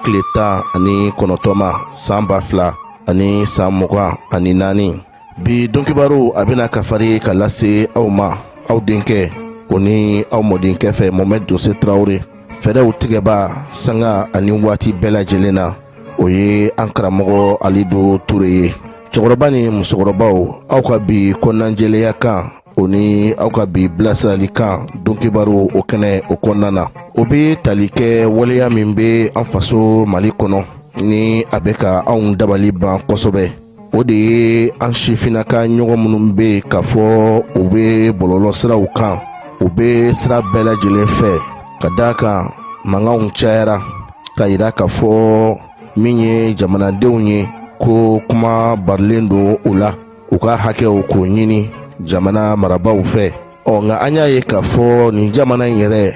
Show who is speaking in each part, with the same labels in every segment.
Speaker 1: Tile 19 ma san 2024. Bi donkibaru a bɛna kafari ka lase aw ma aw denkɛ o ni aw mɔdenkɛ fɛ, Mohamɛd Jose Tarawele. Fɛɛrɛw tigɛba sanga ani waati bɛɛ lajɛlen na, o ye an karamɔgɔ Alidu Ture ye. Cɛkɔrɔba ni musokɔrɔbaw, aw ka bi kɔnɔnajɛlenya kan o ni aw ka bi bilasirali kan donkibaru o kɛnɛ o kɔnɔna na, o bɛ tali kɛ waleya min bɛ an faso Mali kɔnɔ ni a bɛ ka anw dabali ban kosɛbɛ. O de ye an sifinnaka ɲɔgɔn minnu bɛ yen k'a fɔ u bɛ bɔlɔlɔ siraw kan, u bɛ sira bɛɛ lajɛlen fɛ, ka d'a kan mankanw cayara ka yira k'a fɔ min ye jamanadenw ye ko kuma barilen don u la u ka hakɛw k'o ɲini jamana marabaaw fɛ. Ɔ nka an y'a ye k'a fɔ nin jamana in yɛrɛ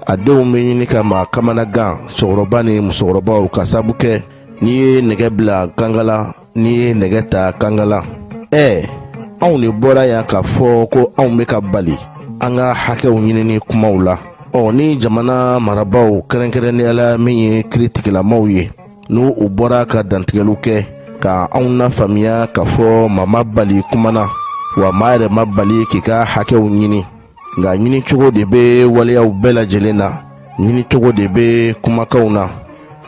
Speaker 1: a denw bɛ ɲini ka maa kamanagan, cɛkɔrɔba ni musokɔrɔbaw, ka sabu kɛ n'i ye nɛgɛ bila kankala, n'i ye nɛgɛ ta kankala. Ɛ anw de bɔra yan k'a fɔ ko anw bɛ ka bali an ka hakɛw ɲinini kumaw la. Ɔ ni jamana marabaaw, kɛrɛnkɛrɛnnenya la min ye kiiritigilamaw ye, n'u u bɔra ka dantigɛliw kɛ ka anw lafaamuya k'a fɔ maa ma bali kuma na, wa maa yɛrɛ ma bali k'i ka hakɛw ɲini, nka ɲinicogo de bɛ waleyaw bɛɛ lajɛlen na, ɲinicogo de bɛ kumakanw na.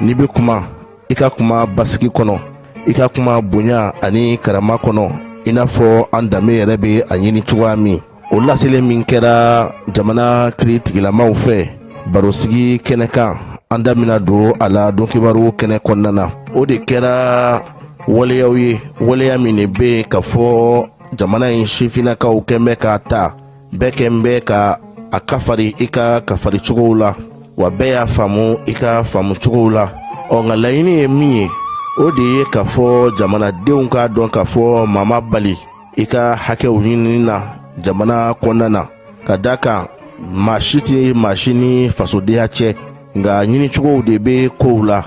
Speaker 1: N'i bɛ kuma, i ka kuma basigi kɔnɔ, i ka kuma bonya ani karama kɔnɔ, i n'a fɔ an danbe yɛrɛ bɛ a ɲini cogoya min. O laseli min kɛra jamana kiiritigilamaw fɛ barosigi kɛnɛ kan, an da bɛna don a la donkibaru kɛnɛ kɔnɔna na. O de kɛra waleyaw ye, waleya min de bɛ yen k'a fɔ jamana in sifinnakaw kɛn bɛ k'a ta, bɛɛ kɛn bɛ ka a kafari i ka kafari cogow la, wa bɛɛ y'a faamu i ka faamu cogow la. Ɔ nka laɲini ye min ye, o de ye k'a fɔ jamanadenw k'a dɔn k'a fɔ maa ma bali i ka hakɛw ɲinini na jamana kɔnɔna na, ka da kan maa si tɛ maa si ni fasodenya cɛ, nka ɲinicogow de bɛ kow la,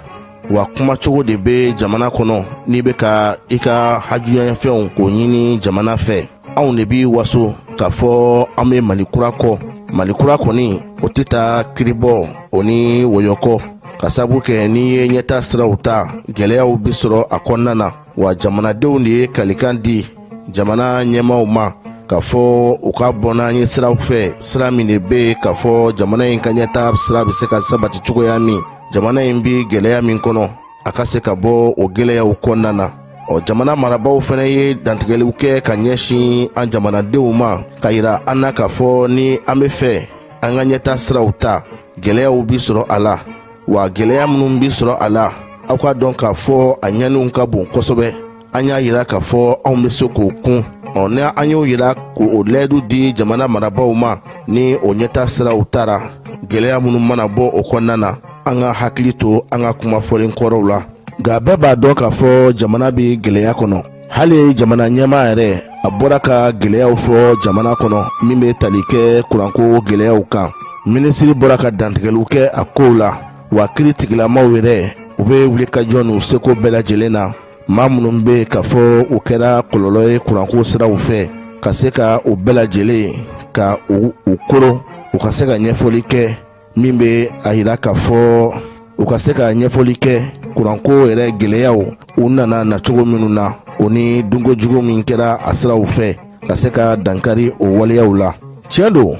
Speaker 1: wa kumacogo de bɛ jamana kɔnɔ n'i bɛ ka i ka hajuyafɛnw k'o ɲini jamana fɛ. Anw de bɛ waso k'a fɔ an bɛ Mali kura kɔ. Mali kura kɔni, o tɛ taa kiribɔ o ni wɔyɔ kɔ, ka sabu kɛ n'i ye ɲɛta siraw ta, gɛlɛyaw bɛ sɔrɔ a kɔnɔna na. Wa jamanadenw de ye kalikan di jamana ɲɛmaaw ma k'a fɔ u ka bɔ n'an ye siraw fɛ, sira min de bɛ yen k'a fɔ jamana in ka ɲɛta sira bɛ se ka sabati cogoya min, jamana in bɛ gɛlɛya min kɔnɔ, a ka se ka bɔ o gɛlɛyaw kɔnɔna na. Ɔ jamana marabaaw fana ye dantigɛliw kɛ ka ɲɛsin an jamanadenw ma, ka yira an na k'a fɔ ni an bɛ fɛ an ka ɲɛta siraw ta, gɛlɛyaw bɛ sɔrɔ a la, wa gɛlɛya minnu bɛ sɔrɔ a la, aw k'a dɔn k'a fɔ a ɲaniw ka bon kosɛbɛ. An y'a yira k'a fɔ anw bɛ se k'o kun. Ɔ ni an y'o yira k'o layidu di jamana marabaaw ma, ni o ɲɛta siraw taara, gɛlɛya minnu mana bɔ o kɔnɔna na, an ka hakili to an ka kuma fɔlen kɔrɔw la. Nka bɛɛ b'a dɔn k'a fɔ jamana bɛ gɛlɛya kɔnɔ. Hali jamana ɲɛmaa yɛrɛ, a bɔra ka gɛlɛyaw fɔ jamana kɔnɔ min bɛ tali kɛ kuranko gɛlɛyaw kan. Minisiri bɔra ka dantigɛliw kɛ a kow la, wa kiiritigilamaw yɛrɛ, u bɛ wulikajɔ n'u seko bɛɛ lajɛlen na, maa minnu bɛ yen k'a fɔ u kɛra kɔlɔlɔ ye kuranko siraw fɛ, ka se ka u bɛɛ lajɛlen ka u koro, u ka se ka ɲɛfɔli kɛ min bɛ a yira k'a fɔ u ka se ka ɲɛfɔli kɛ kuranko yɛrɛ gɛlɛyaw u nana nacogo minnu na, o ni dunkojugu min kɛra a siraw fɛ, ka se ka dankari o waleyaw la. Tiɲɛ don,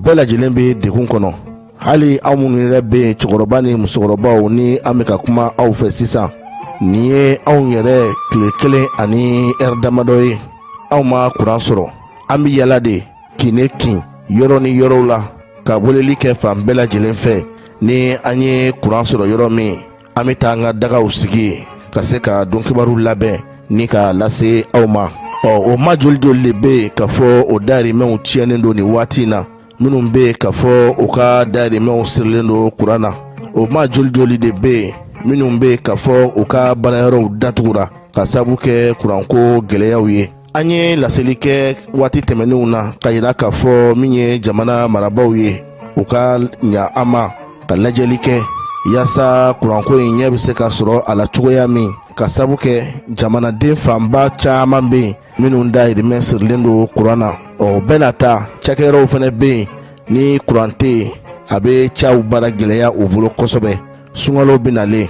Speaker 1: bɛɛ lajɛlen bɛ degun kɔnɔ, hali aw minnu yɛrɛ bɛ yen, cɛkɔrɔba ni musokɔrɔbaw, ni an bɛ ka kuma aw fɛ sisan. Nin ye anw yɛrɛ tile kelen ani ɛri damadɔ ye anw ma kuran sɔrɔ. An bɛ yala de kin ne kin, yɔrɔ ni yɔrɔw la, ka weleli kɛ fan bɛɛ lajɛlen fɛ. Ni an ye kuran sɔrɔ yɔrɔ min, an bɛ taa an ka dagaw sigi yen ka se ka donkibaru labɛn ni ka lase aw ma. Ɔ o ma joli joli de bɛ yen k'a fɔ o dayirimɛw tiɲɛnen don nin waati in na, minnu bɛ yen k'a fɔ u ka dayirimɛw sirilen don kuran na? O ma joli joli de bɛ yen minnu bɛ yen k'a fɔ u ka baarayɔrɔw datugura ka sabu kɛ kuranko gɛlɛyaw ye? An ye laseli kɛ waati tɛmɛnenw na ka yira k'a fɔ min ye jamana marabaaw ye, u ka ɲa an ma ka lajɛli kɛ yaasa kuranko in ɲɛ bɛ se ka sɔrɔ a la cogoya min, ka sabu kɛ jamanaden fanba caman bɛ yen minnu dayirimɛ sirilen don kuran na. Ɔ bɛɛ n'a ta, cakɛyɔrɔw fana bɛ yen, ni kuran tɛ yen, a bɛ caw baara gɛlɛya u bolo kosɛbɛ. Sunkalo bɛ nalen.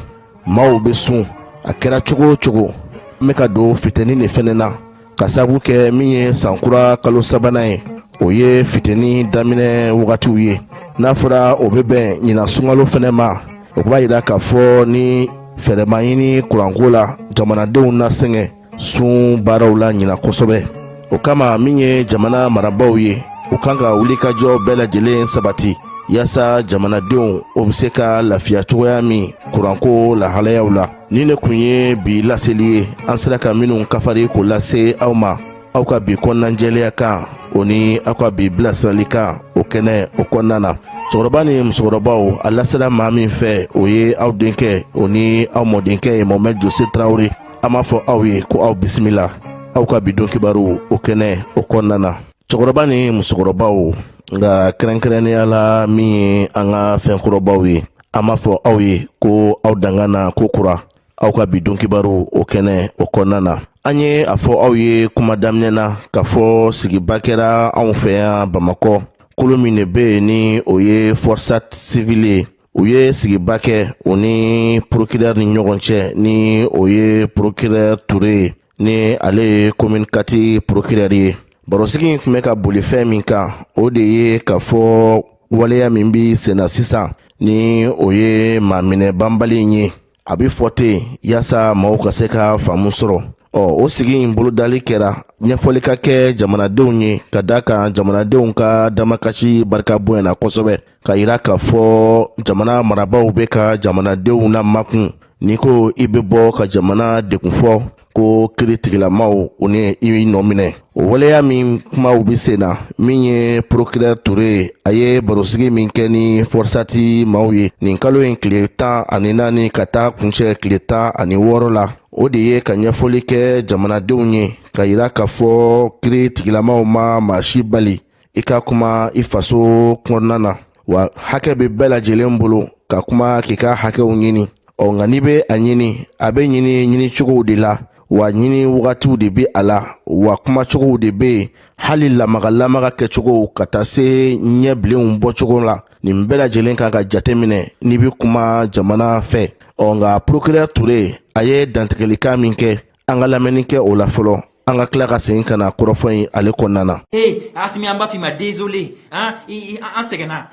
Speaker 1: Maaw bɛ sun, a kɛra cogo o cogo, an bɛ ka don fiteni de fɛnɛ na, ka sabu kɛ min ye sankura kalo sabanan ye, o ye fiteni daminɛ wagatiw ye. N'a fɔra o bɛ bɛn ɲinan sunkalo fɛnɛ ma, o b'a yira k'a fɔ ni fɛɛrɛ ma ɲini kuranko la, jamanadenw na sɛgɛn sun baaraw la ɲinan kosɛbɛ. O kama, min ye jamana marabaaw ye, u kan ka wulikajɔ bɛɛ lajɛlen sabati yaasa jamanadenw o bɛ se ka lafiya cogoya min kuranko lahalayaw la. Nin de kun ye bi laseli ye, an sera ka minnu kafari k'o lase aw ma aw ka bi kɔnɔnajɛlenya kan, o ni aw ka bi bilasirali kan o kɛnɛ o kɔnɔna na. Cɛkɔrɔba ni musokɔrɔbaw, a lasera maa min fɛ, o ye aw denkɛ, o ni aw mɔdenkɛ ye, Mohamɛd Jose Tarawele. An b'a fɔ aw ye ko aw bisimila aw ka bi don kibaru o kɛnɛ o kɔnɔna na. Cɛkɔrɔba ni musokɔrɔbaw, nka kɛrɛnkɛrɛnnenya la min ye an ka fɛnkɔrɔbaw ye, an b'a fɔ aw ye ko aw danga na ko kura aw ka bi don kibaru o kɛnɛ o kɔnɔna na. An ye a fɔ aw ye kuma daminɛ na k'a fɔ sigiba kɛra anw fɛ yan Bamakɔ. Kulu min de bɛ yen ni o ye Forsat Civile ye, u ye sigiba kɛ o ni procureur ni ɲɔgɔn cɛ, ni o ye procureur Ture ye, ni ale ye commune 4 procureur ye. Barosigi in tun bɛ ka boli fɛn min kan, o de ye k'a fɔ waleya min bɛ senna sisan, ni o ye maaminɛ banbali in ye, a bɛ fɔ ten yaasa maaw ka se ka faamu sɔrɔ. Ɔ, o sigi in bolodali kɛra ɲɛfɔli ka kɛ jamanadenw ye, ka da kan jamanadenw ka damakasi barika bonyana kosɛbɛ, ka yira k'a fɔ jamana marabaaw bɛ ka jamanadenw na makun. N'i ko i bɛ bɔ ka jamana degun fɔ, ko kiri tigilamaw u ni i nɔ minɛ. O waleya min kumaw bɛ sen na, min ye procureur Ture ye, a ye barosigi min kɛ ni Forsati maaw ye nin kalo in tile 14 ka taa kuncɛ tile 16 la, o de ye ka ɲɛfɔli kɛ jamanadenw ye, ka yira k'a fɔ kiri tigilamaw ma maa si bali i ka kuma i faso kɔnɔna na, wa hakɛ bɛ bɛɛ lajɛlen bolo ka kuma k'i ka hakɛw ɲini. Ɔ, nka n'i bɛ a ɲini, a bɛ ɲini ɲinicogow de la, wa ɲini wagatiw de bɛ a la, wa kumacogow de bɛ yen, hali lamaga lamaga kɛcogow ka taa se ɲɛbilenw bɔcogo la, nin bɛɛ lajɛlen kan ka jateminɛ n'i bɛ kuma jamana fɛ. Ɔ, nka procureur Ture, a ye dantigɛlikan min kɛ, an ka lamɛnni kɛ o la fɔlɔ, an ka tila ka segin ka na kɔrɔfɔ in ale kɔnɔna na.
Speaker 2: Hey, Assimi, an b'a f'i ma désolé, hein, an sɛgɛnna.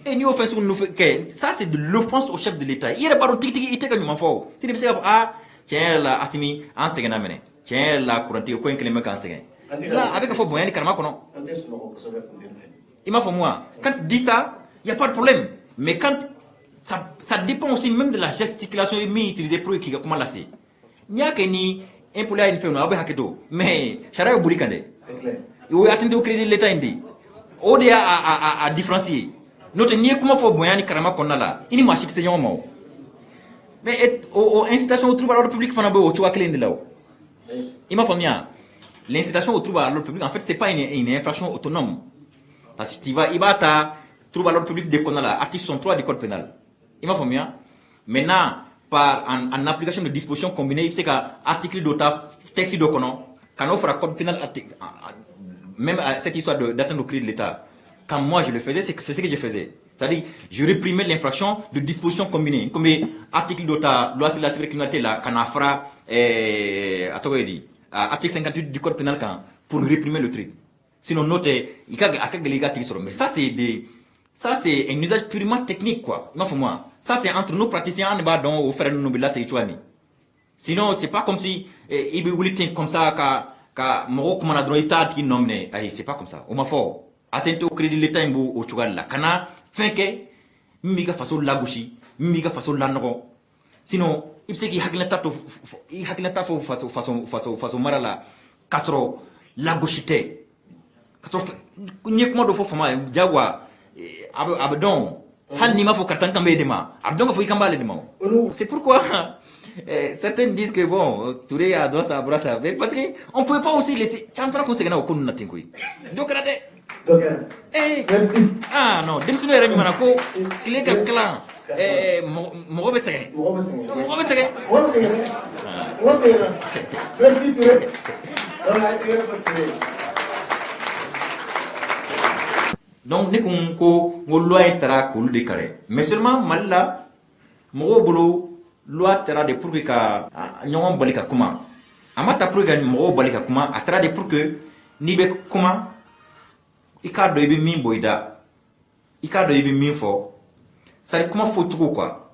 Speaker 2: E n'i y'o fɛn sugu ninnu kɛ, ça c'est de l'offense au chef de l'État. I yɛrɛ b'a dɔn tigitigi i tɛ ka ɲuman fɔ o. Sini i bɛ se k'a fɔ, ah, tiɲɛ yɛrɛ la Assimi, an sɛgɛnna minɛ. Tiɲɛ yɛrɛ la, kurantigɛ ko in kɛlen bɛ k'an sɛgɛn. Là, a bɛ ka fɔ bonya ni karama kɔnɔ. I m'a faamu wa? Quand tu dis ça, il y a pas de problème. Mais quand ça dépend aussi même de la gesticulation min utilisée pour k'i ka kuma lase. N'i y'a kɛ ni impoli ni fɛnw na, aw bɛ hakɛ to, mais sariya bɛ boli kan dɛ. O ye atteinte au crédit de l'État in de ye. O de y'a a différence ye. N'o tɛ, n'i ye kuma fɔ bonya ni karama kɔnɔna la, i ni maa si tɛ se ɲɔgɔn ma o. Mais o incitation au trouble à l'ordre public fana bɛ o cogoya kelen de la o. I m'a faamuya? L'incitation au trouble à l'ordre public, en fait, c'est pas une infraction autonome. Parce que tu vas, i b'a ta trouble à l'ordre public de kɔnɔna la, article 63 du code pénal. I m'a faamuya? Maintenant, en application de dispositions combinées, i bɛ se ka article dɔ ta texte dɔ kɔnɔ ka n'o fara code pénal, même cette histoire d'atteinte au crédit de l'État. Quand moi je le faisais, c'est ce que je faisais. C'est-à-dire, je réprimais l'infraction de dispositions combinées. Comme article dɔ ta loi sur la cybercriminalité la, ka n'a fara a tɔgɔ ye di, article 58 du code pénal kan pour réprimer le truc. Sinon, n'o tɛ, i ka a ka gɛlɛn i ka tigi sɔrɔ. Mais ça c'est un usage purement technique, quoi. I m'a faamu wa? Ça c'est entre nous praticiens, an de b'a dɔn o fɛɛrɛ ninnu bɛ latigɛ cogoya min. Sinon, c'est pas comme si i bɛ wuli ten comme ça ka mɔgɔw kumana dɔrɔn, i t'a tigi nɔ minɛ. Ayi, c'est pas comme ça. O ma fɔ. Atteinte au crédit de l'État in b'o o cogoya de la. Kana fɛn kɛ min b'i ka faso lagosi, min b'i ka faso lanɔgɔ. Sinon, i bɛ se k'i hakilinata to, i hakilinata fɔ faso mara la, k'a sɔrɔ lagosi tɛ. K'a sɔrɔ n ye kuma dɔ fɔ fama ye, diyagoya a bɛ dɔn. Hali n'i m'a fɔ karisa n kan bɛ e de ma, a bɛ dɔn k'a fɔ i kan b'ale de ma o. C'est pourquoi certains disent que bon, Touré à droite, à droite, mais parce que on pouvait pas aussi laisser. Caman fana kun sɛgɛnna o ko ninnu na ten koyi. Dɔ kɛra dɛ.
Speaker 3: Dɔ kɛra.
Speaker 2: Eh.
Speaker 3: Merci.
Speaker 2: Ah non, denmisɛnninw yɛrɛ ɲuman na ko tile ka kalan, mɔgɔ bɛ sɛgɛn.
Speaker 3: Mɔgɔ bɛ sɛgɛn.
Speaker 2: Mɔgɔ bɛ sɛgɛn.
Speaker 3: Mɔgɔ bɛ sɛgɛn dɛ. Mɔgɔ sɛgɛnna. Merci Touré. Donc, a ye tɛgɛrɛ fɔ Touré.
Speaker 2: Donc ne kun ko n ko loi in taara k'olu de kari, mais seulement Mali la, mɔgɔw bolo Loi tara de pour que ka ɲɔgɔn bali ka kuma. A ma ta pour que ka mɔgɔw bali ka kuma, a taara de pour que n'i bɛ kuma, i k'a dɔn i bɛ min bɔ i da, i k'a dɔn i bɛ min fɔ, c'est à dire kuma fɔ cogo quoi.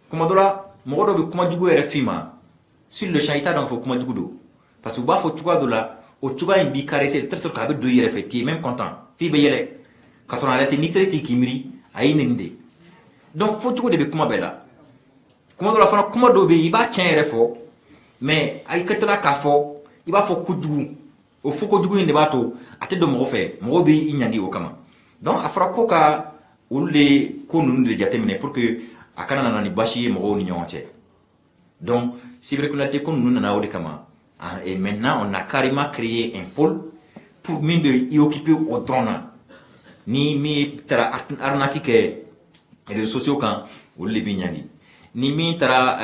Speaker 2: Kuma dɔ la, mɔgɔ dɔ bɛ kuma jugu yɛrɛ f'i ma sur le champ, i t'a dɔn fɔ kuma jugu don, parce que u b'a fɔ cogoya dɔ la, o cogoya in b'i caresser de telle sorte que a bɛ don i yɛrɛ fɛ, tu es même content, f'i bɛ yɛlɛ, ka sɔrɔ a yɛrɛ tɛ. N'i taara sigi k'i miiri, a y'i nɛni de. Donc fɔ cogo de bɛ kuma bɛɛ la. Kuma dɔ la fana, kuma dɔw bɛ yen, i b'a tiɲɛ yɛrɛ fɔ, mais a kɛtɔla k'a fɔ, i b'a fɔ kojugu. O fɔ kojugu in de b'a to a tɛ don mɔgɔ fɛ, mɔgɔw bɛ i ɲangi o kama. Donc a fɔra ko ka olu de ko ninnu de jateminɛ pour que a kana nana ni basi ye mɔgɔw ni ɲɔgɔn cɛ. Donc cybercriminalité ko ninnu nana o de kama. Et maintenant, on a carrément créé un pôle pour min bɛ i occuper o dɔrɔn na. Ni min taara arnaque kɛ réseaux sociaux kan, olu de b'i ɲangi. Ni min taara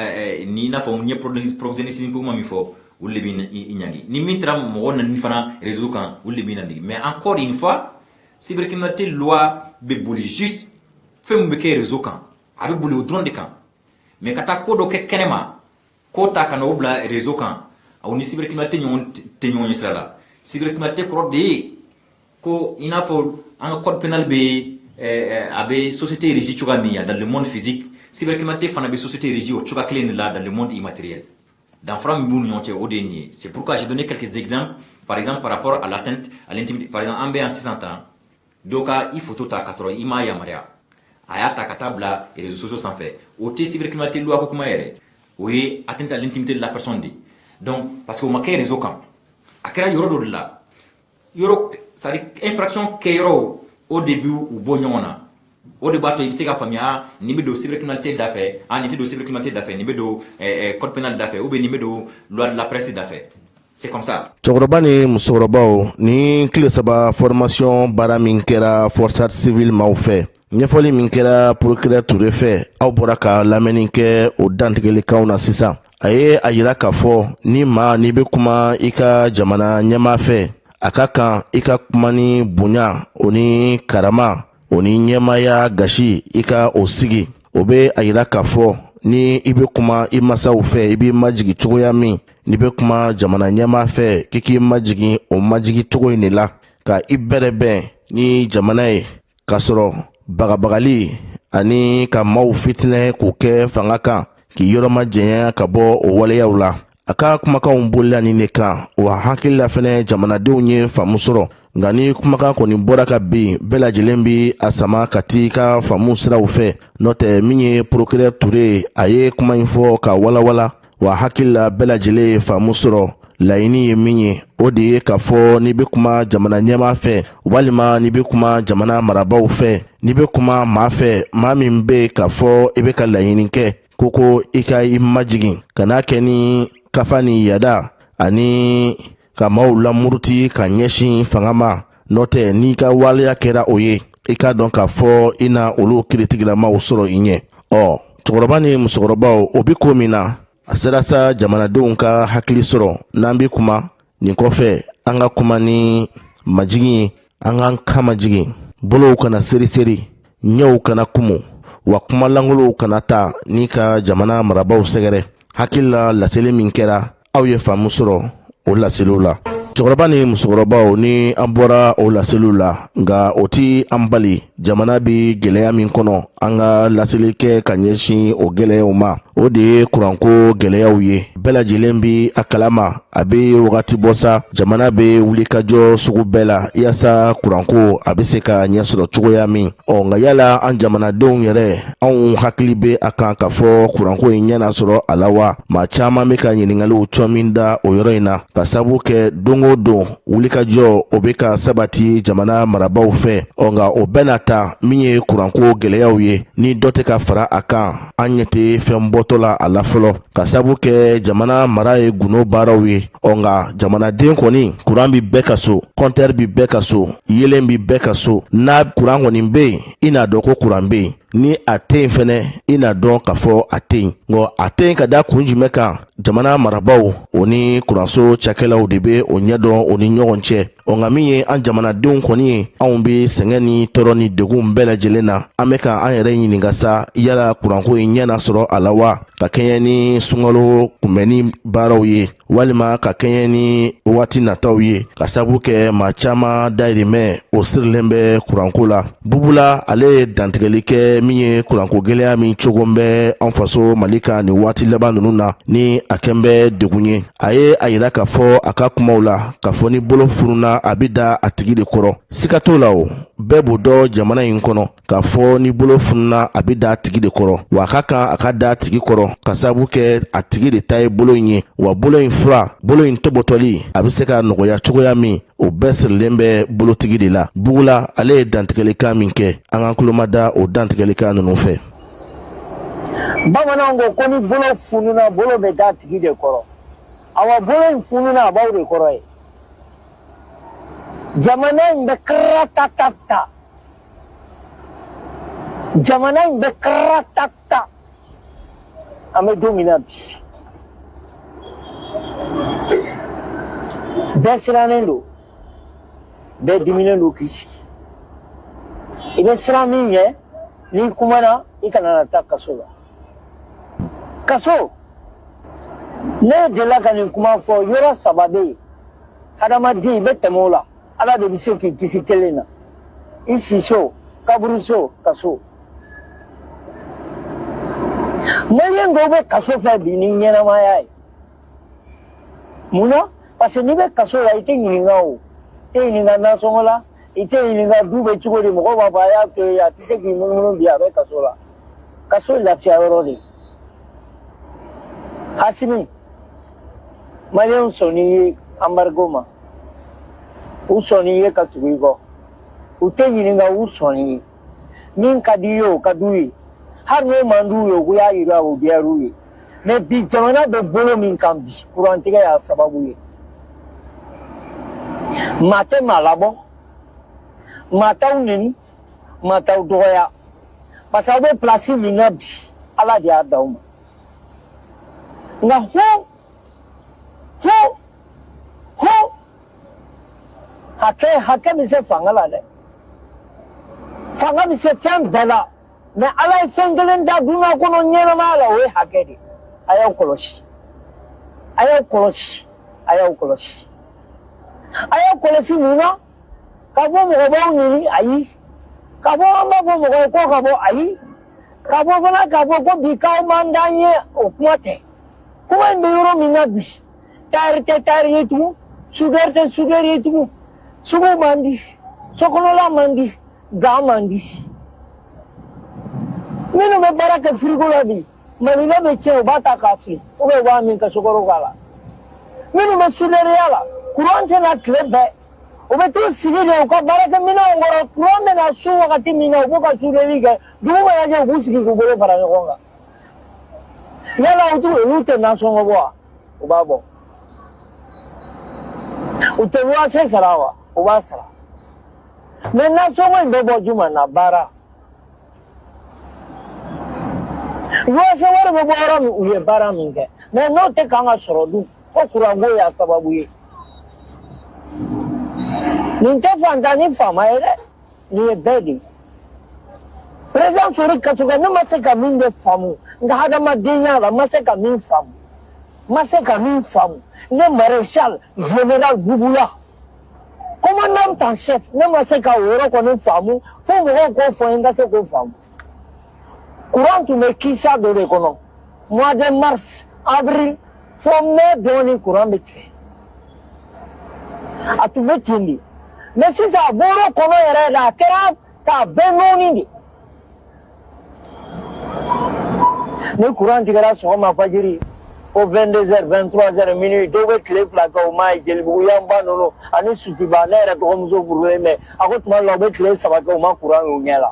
Speaker 2: ni i n'a fɔ n ye proxénétisme ko kuma min fɔ, olu de b'i ɲangi. Ni min taara mɔgɔ nani fana réseau kan, olu de b'i ɲangi. Mais encore une fois, cybercriminalité loi bɛ boli juste fɛn min bɛ kɛ réseau kan, a bɛ boli o dɔrɔn de kan. Mais ka taa ko dɔ kɛ kɛnɛma, ko ta ka na o bila réseau kan, aw ni cybercriminalité ɲɔgɔn tɛ ɲɔgɔn ye sira la. Cybercriminalité kɔrɔ de ye ko i n'a fɔ an ka code pénal bɛ, a bɛ société régie cogoya min dans le monde physique, cybercriminalité fana bɛ société régie o cogoya kelen de la dans le monde immatériel. Danfara min b'u ni ɲɔgɔn cɛ, o de ye nin ye. C'est pourquoi j'ai donné quelques exemples, par exemple par rapport à l'atteinte à l'intimité. Par exemple, an bɛ yan sisan tan, dɔ ka i photo ta k'a sɔrɔ i m'a yamaruya, a y'a ta ka taa bila réseaux sociaux sanfɛ, o tɛ cybercriminalité loi ko kuma yɛrɛ, o ye atteinte à l'intimité de la personne de. Donc parce que o ma kɛ réseau kan, a kɛra yɔrɔ dɔ de la, yɔrɔ, c'est à dire infraction kɛyɔrɔ, o de bi u bɔ ɲɔgɔn na. O de b'a to i bɛ se ka faamuya nin bɛ don cybercriminalité da fɛ, ah, nin tɛ don cybercriminalité da fɛ, nin bɛ don code pénal da fɛ, ou bien nin bɛ don loi de la presse da fɛ. C'est comme ça.
Speaker 1: Cɛkɔrɔba ni musokɔrɔbaw, ni tile 3 formation baara min kɛra Force civile maaw fɛ, ɲɛfɔli min kɛra procureur Ture fɛ, aw bɔra ka lamɛnni kɛ o dantigɛlikanw na sisan. A ye a yira k'a fɔ ni maa n'i bɛ kuma i ka jamana ɲɛmaa fɛ, a ka kan i ka kuma ni bonya, o ni karama, o ni ɲɛmaya gasi, i ka o sigi. O bɛ a yira k'a fɔ ni i bɛ kuma i masaw fɛ, i b'i majigi cogoya min, n'i bɛ kuma jamana ɲɛmaa fɛ, k'i k'i majigin o majigi cogo in de la, ka i bɛrɛ bɛn ni jamana ye, k'a sɔrɔ bagabagali ani ka maaw fitinɛ k'o kɛ fanga kan, k'i yɔrɔ ma jɛnya ka bɔ o waleyaw la. A ka kumakanw bolila nin de kan wa. Hakili la fɛnɛ, jamanadenw ye faamu sɔrɔ. Nka ni kumakan kɔni bɔra ka bin, bɛɛ lajɛlen bi a sama ka t'i ka faamu siraw fɛ. N'o tɛ, min ye procureur Ture, a ye kuma in fɔ ka walawala wa. Hakili la, bɛɛ lajɛlen ye faamu sɔrɔ. Laɲini ye min ye, o de ye k'a fɔ n'i bɛ kuma jamana ɲɛmaa fɛ, walima n'i bɛ kuma jamana marabaaw fɛ, n'i bɛ kuma maa fɛ, maa min bɛ k'a fɔ i bɛ ka laɲini kɛ, ko i ka i majigin, ka n'a kɛ ni kafa ni yada ani ka maaw lamuruti ka ɲɛsin fanga ma. N'o tɛ, n'i ka waleya kɛra o ye, i k'a dɔn k'a fɔ i na olu kiritigilamaw sɔrɔ i ɲɛ. Ɔ, cɛkɔrɔba ni musokɔrɔbaw, o bi ko min na, a sera sa jamanadenw ka hakili sɔrɔ. N'an bi kuma nin kɔfɛ, an ka kuma ni majigin ye, an k'an kan majigin, bolow kana seri seri, ɲɛw kana kumu wa, kuma langolow kana ta ni ka jamana marabaaw sɛgɛrɛ. Hakili la, laseli min kɛra, aw ye faamu sɔrɔ o laseliw la. Cɛkɔrɔba ni musokɔrɔbaw, ni an bɔra o laseliw la, nka o ti an bali, jamana bi gɛlɛya min kɔnɔ, an ka laseli kɛ ka ɲɛsin o gɛlɛyaw ma. O de ye kuranko gɛlɛyaw ye. Bɛɛ lajɛlen bi a kalama, a bɛ wagati bɔ sa, jamana bɛ wulikajɔ sugu bɛɛ la yaasa kuranko a bɛ se ka ɲɛsɔrɔ cogoya min. Ɔ, nka yala an jamanadenw yɛrɛ, anw hakili bɛ a kan k'a fɔ kuranko in ɲɛna sɔrɔ a la wa? Maa caman bɛ ka ɲininkaliw cɔ min da o yɔrɔ in na, ka sabu kɛ don o don wulikajɔ o bɛ ka sabati jamana marabaaw fɛ. Ɔ, nka o bɛɛ n'a ta, min ye kuranko gɛlɛyaw ye, ni dɔ tɛ ka fara a kan, an ɲɛ tɛ fɛn bɔtɔ la a la fɔlɔ, ka sabu kɛ jamana mara ye gundo baaraw ye. Ɔ, nka jamanaden kɔni, kuran bi bɛɛ ka so, compteur bi bɛɛ ka so, yelen bi bɛɛ ka so. N'a kuran kɔni bɛ yen, i n'a dɔn ko kuran bɛ yen. Ni a tɛ yen fɛnɛ, i n'a dɔn k'a fɔ a tɛ yen. Nka a tɛ yen ka da kun jumɛn kan? Jamana marabaaw, o ni kuranso cakɛlaw de bɛ o ɲɛdɔn o ni ɲɔgɔn cɛ. Ɔ nka min ye an jamanadenw kɔni ye, anw bɛ sɛgɛn ni tɔɔrɔ ni degun bɛɛ lajɛlen na. An bɛ ka an yɛrɛ ɲininka sa, yala kuranko in ɲɛ na sɔrɔ a la wa, ka kɛɲɛ ni sunkalo kunbɛnni baaraw ye, walima ka kɛɲɛ ni waati nataw ye, ka sabu kɛ maa caman dayirimɛ o sirilen bɛ kuranko la. Bubula ale ye dantigɛli kɛ min ye kuranko gɛlɛya min cogo bɛ an faso Mali kan nin waati laban ninnu na, ni a kɛn bɛ degun ye. A ye a yira k'a fɔ a ka kumaw la k'a fɔ ni bolo fununa, a bɛ da a tigi de kɔrɔ. Siga t'o la, o bɛɛ b'o dɔn jamana in kɔnɔ k'a fɔ ni bolo fununa, a bɛ da a tigi de kɔrɔ. Wa a ka kan a ka da a tigi kɔrɔ, ka sababu kɛ a tigi de ta ye bolo in ye. Wa bolo in fura, bolo in tɔbɔtɔli, a bɛ se ka nɔgɔya cogoya min, o bɛɛ sirilen bɛ bolotigi de la. Bugula ale ye dantigɛlikan min kɛ, an k'an tulo mada o dantigɛlikan ninnu fɛ.
Speaker 4: Bamananw ko ko ni bolo fununa, bolo bɛ da tigi de kɔrɔ. Awa, bolo in fununa, a b'aw de kɔrɔ ye. Jamana in bɛ karatatata, jamana in bɛ karatata. An bɛ don min na bi, bɛɛ sirannen don, bɛɛ diminen don k'i sigi. I bɛ siran min ɲɛ, n'i kumana, i kana na taa kaso la. Kaso, ne delila ka nin kuma fɔ. Yɔrɔ saba bɛ yen, hadamaden i bɛ tɛmɛ o la, Ala de bɛ se k'i kisi kelen na: i siso, kaburuso, kaso. Maliyɛn dɔw bɛ kaso fɛ bi ni ɲɛnamaya ye. Mun na? Parce que n'i bɛ kaso la, i tɛ ɲininka. O i tɛ ɲininka nasɔngɔ la, i tɛ ɲininka du bɛ cogo di. Mɔgɔw b'a fɔ a y'a to yen, a tɛ se k'i munumunu bi, a bɛ kaso la. Kaso ye lafiya yɔrɔ de ye. Asimi, maliyɛnw sɔnn'i ye embargo ma, u sɔnn'i ye ka tugu i kɔ, u tɛ ɲininka, u sɔnn'i ye. Min ka di i ye, o ka d'u ye. Hali n'o man d'u ye, u y'a yira o diyar'u ye. Mais bi, jamana bɛ bolo min kan bi, kurantigɛ y'a sababu ye. Maa tɛ maa labɔ, maa t'aw neni, maa t'aw dɔgɔya, parce que aw bɛ place min na bi, Ala de y'a d'aw ma. Nka ho ho ho, hakɛ, hakɛ bɛ se fanga la dɛ, fanga bɛ se fɛn bɛɛ la. Mais Ala ye fɛn kelen da dunuya kɔnɔ ɲɛnamaya la, o ye hakɛ de. A y'aw kɔlɔsi, a y'aw kɔlɔsi, a y'aw kɔlɔsi, a y'aw kɔlɔsi. Mun na? K'a fɔ mɔgɔ b'aw ɲini, ayi. K'a fɔ an b'a fɔ mɔgɔ ye ko ka bɔ, ayi. K'a fɔ fana, k'a fɔ ko bi k'aw man d'an ye, o kuma tɛ. Kuma in bɛ yɔrɔ min na bi, tayɛri tɛ tayɛri ye tugun, soudeur tɛ soudeur ye tugun, sugu man di, sokɔnɔla man di, gan man di. Minnu bɛ baara kɛ firigo la bi, maninɛ bɛ tiɲɛ, u b'a ta k'a fili, ou bien u b'a min ka sukaro k'a la. Minnu bɛ souderiya la, kuran tɛ na tile bɛɛ, u bɛ t'u sigi de u ka baarakɛminɛnw kɔrɔ. Kuran bɛ na su wagati min na, u b'u ka souderi kɛ. Dugu mana jɛ, u b'u sigi k'u bolo fara ɲɔgɔn kan. Yala u t'u, olu tɛ nasɔngɔ bɔ wa? U b'a bɔ. U tɛ luwanse sara wa? U b'a sara. Mais nasɔngɔ in bɛ bɔ jumɛn na? Baara luwanse wari bɛ bɔ yɔrɔ min, u ye baara min kɛ. Mais n'o tɛ kan ka sɔrɔ dun, ko kuranko y'a sababu ye. Nin tɛ fantan ni faama ye dɛ, nin ye bɛɛ de ye. Président Sori Kasoga, ne ma se ka min de faamu n ka hadamadenya la, n ma se ka min faamu, n ma se ka min faamu, ne maréchal général Bubula, commandant en chef, ne ma se ka o yɔrɔ kɔni faamu fo mɔgɔw k'o fɔ n ye, n ka se k'o faamu. Courant tun bɛ kisa dɔ de kɔnɔ, mois de mars, avril, fo mai dɔɔni, courant bɛ tigɛ. A tun bɛ ten de. Mais sisan, a bɔr'o kɔnɔ yɛrɛ de, a kɛra k'a bɛɛ nɔɔni de. Ni courant tigɛra sɔgɔma fajiri ko 22 heures, 23 heures, minuit, dɔw bɛ tile 2 kɛ o ma ye. Jelibugu yanba ninnu ani Sutiba, ne yɛrɛ dɔgɔmuso furulen bɛ, a ko tuma dɔ la u bɛ tile 3 kɛ, u ma courant y'u ɲɛ la.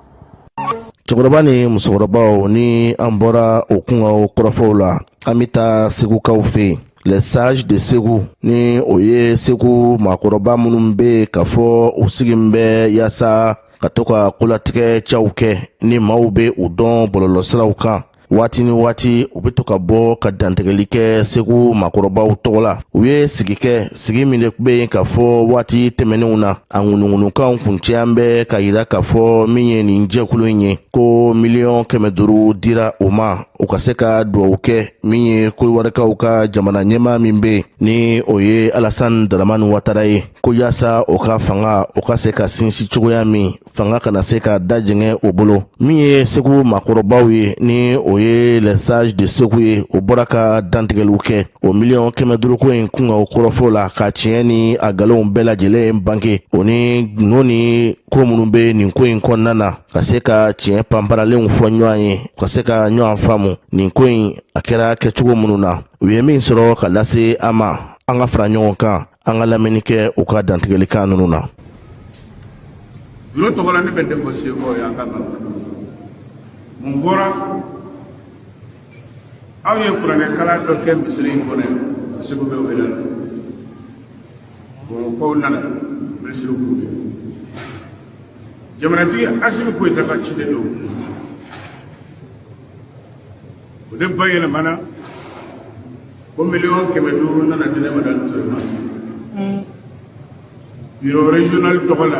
Speaker 1: Cɛkɔrɔba ni musokɔrɔbaw, ni an bɔra o kungo kɔrɔfɔw la, an bɛ taa Segukaw fɛ yen, les sages de Segu, ni o ye Segu maakɔrɔba minnu bɛ yen k'a fɔ u sigi bɛ yaasa. Ka to ka kolatigɛ caw kɛ ni maaw bɛ u dɔn bɔlɔlɔsiraw kan. Waati ni waati u bɛ to ka bɔ ka dantigɛli kɛ Segu maakɔrɔbaw tɔgɔ la. U ye sigi kɛ, sigi min de bɛ yen k'a fɔ waati tɛmɛnenw na, a ŋunuŋunukanw kun caman bɛ ka yira k'a fɔ min ye nin jɛkulu in ye, ko 500 miliyɔn dira u ma u ka se ka dugawu kɛ min ye Kodiwarikaw ka jamana ɲɛmaa min bɛ yen, ni o ye Alassane Dramane Ouattara ye, ko yaasa o ka fanga o ka se ka sinsin cogoya min, fanga kana se ka dajɛngɛ o bolo. Min ye Segu maakɔrɔbaw ye, ni o ye les sages de Segu ye, o bɔra ka dantigɛliw kɛ o 500 miliyɔn ko in kunkan kɔrɔfɔ la, ka tiɲɛ ni a nkalonw bɛɛ lajɛlen bange, o ni gundo ni ko minnu bɛ nin ko in kɔnɔna na, ka se ka tiɲɛ panparalenw fɔ ɲɔgɔn ye, ka se ka ɲɔgɔn faamu nin ko in a kɛra kɛcogo minnu na. U ye min sɔrɔ ka lase an ma, an ka fara ɲɔgɔn kan, an ka lamɛnni kɛ u ka dantigɛlikan ninnu na.
Speaker 5: Bureau tɔgɔ la, ne bɛ dɛ fɔ Segukaw ye, an ka ban mun fɔra aw ye. Kuranɛ kalan dɔ kɛ misiri in kɔnɔ yan, Segu bɛ wele la, Bamakɔkaw nana, minisiriw k'u ye, jamanatigi Asimi Goyita ka ciden don, o de bayɛlɛmana ko 500 miliyɔn nana di ne ma dan Ture ma bureau régional tɔgɔ la,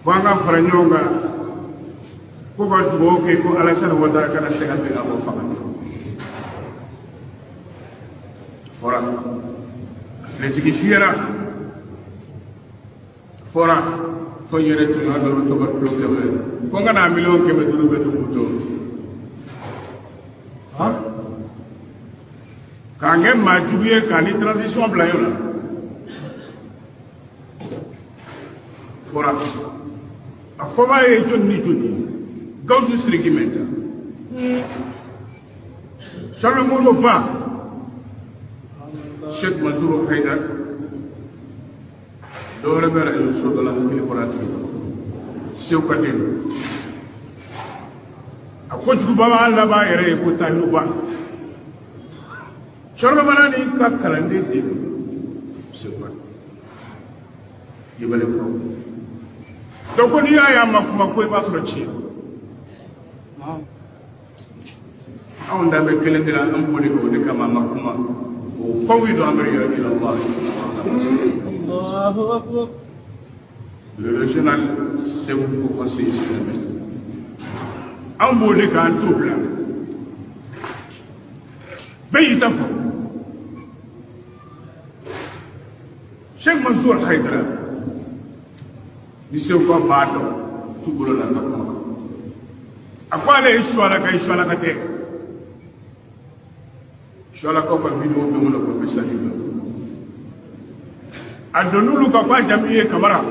Speaker 5: ko an ka fara ɲɔgɔn kan ko ka dugawu kɛ ko Alassane Ouattara kana se ka bin ka bɔ fanga na. Fɔra a filetigi fiyɛra, fɔra fo n yɛrɛ tun y'a dɔn tɔgɔ tulo kɛmɛ ko n ka na 500 miliyɔn bɛ dugu to k'an kɛ maa jugu ye, k'a ni transition bila yɔrɔ la. Fɔra a fɔbaa ye jɔni ni jɔni ye? Gawusu Siriki Mɛnta, Charles Modibo Ba, Cheikh Mansour Haidara, dɔwɛrɛ bɛ arajo so dɔ la, hakili bɔra a tigi tɔgɔ, Segu ka den don. A kojuguba b'a laban yɛrɛ ye ko Tahiru Ba, Cɛrno Madani ka kalanden de don Segu ka yebale fɔ. Donc n'i y'a ye a ma kuma ko i b'a sɔrɔ tiɲɛ, anw da bɛ kelen de la, an b'o de kɛ, o de kama a ma kuma. O fawwidu amri ila Allah.
Speaker 3: Allahu akbar.
Speaker 5: Le régional Segu Haut Conseil islamique, an b'o de k'an t'o bila, bɛɛ y'i ta fɔ. Cheikh Mansour Haidara ni Seguka b'a dɔn tu bolo la ka kuma, a ko ale ye Suwalaka ye, Suwalaka tɛ, Suwalakaw ka vidéo bɛ mun na, ko message bɛ a donn'olu kan ko a jamu ye Kamara,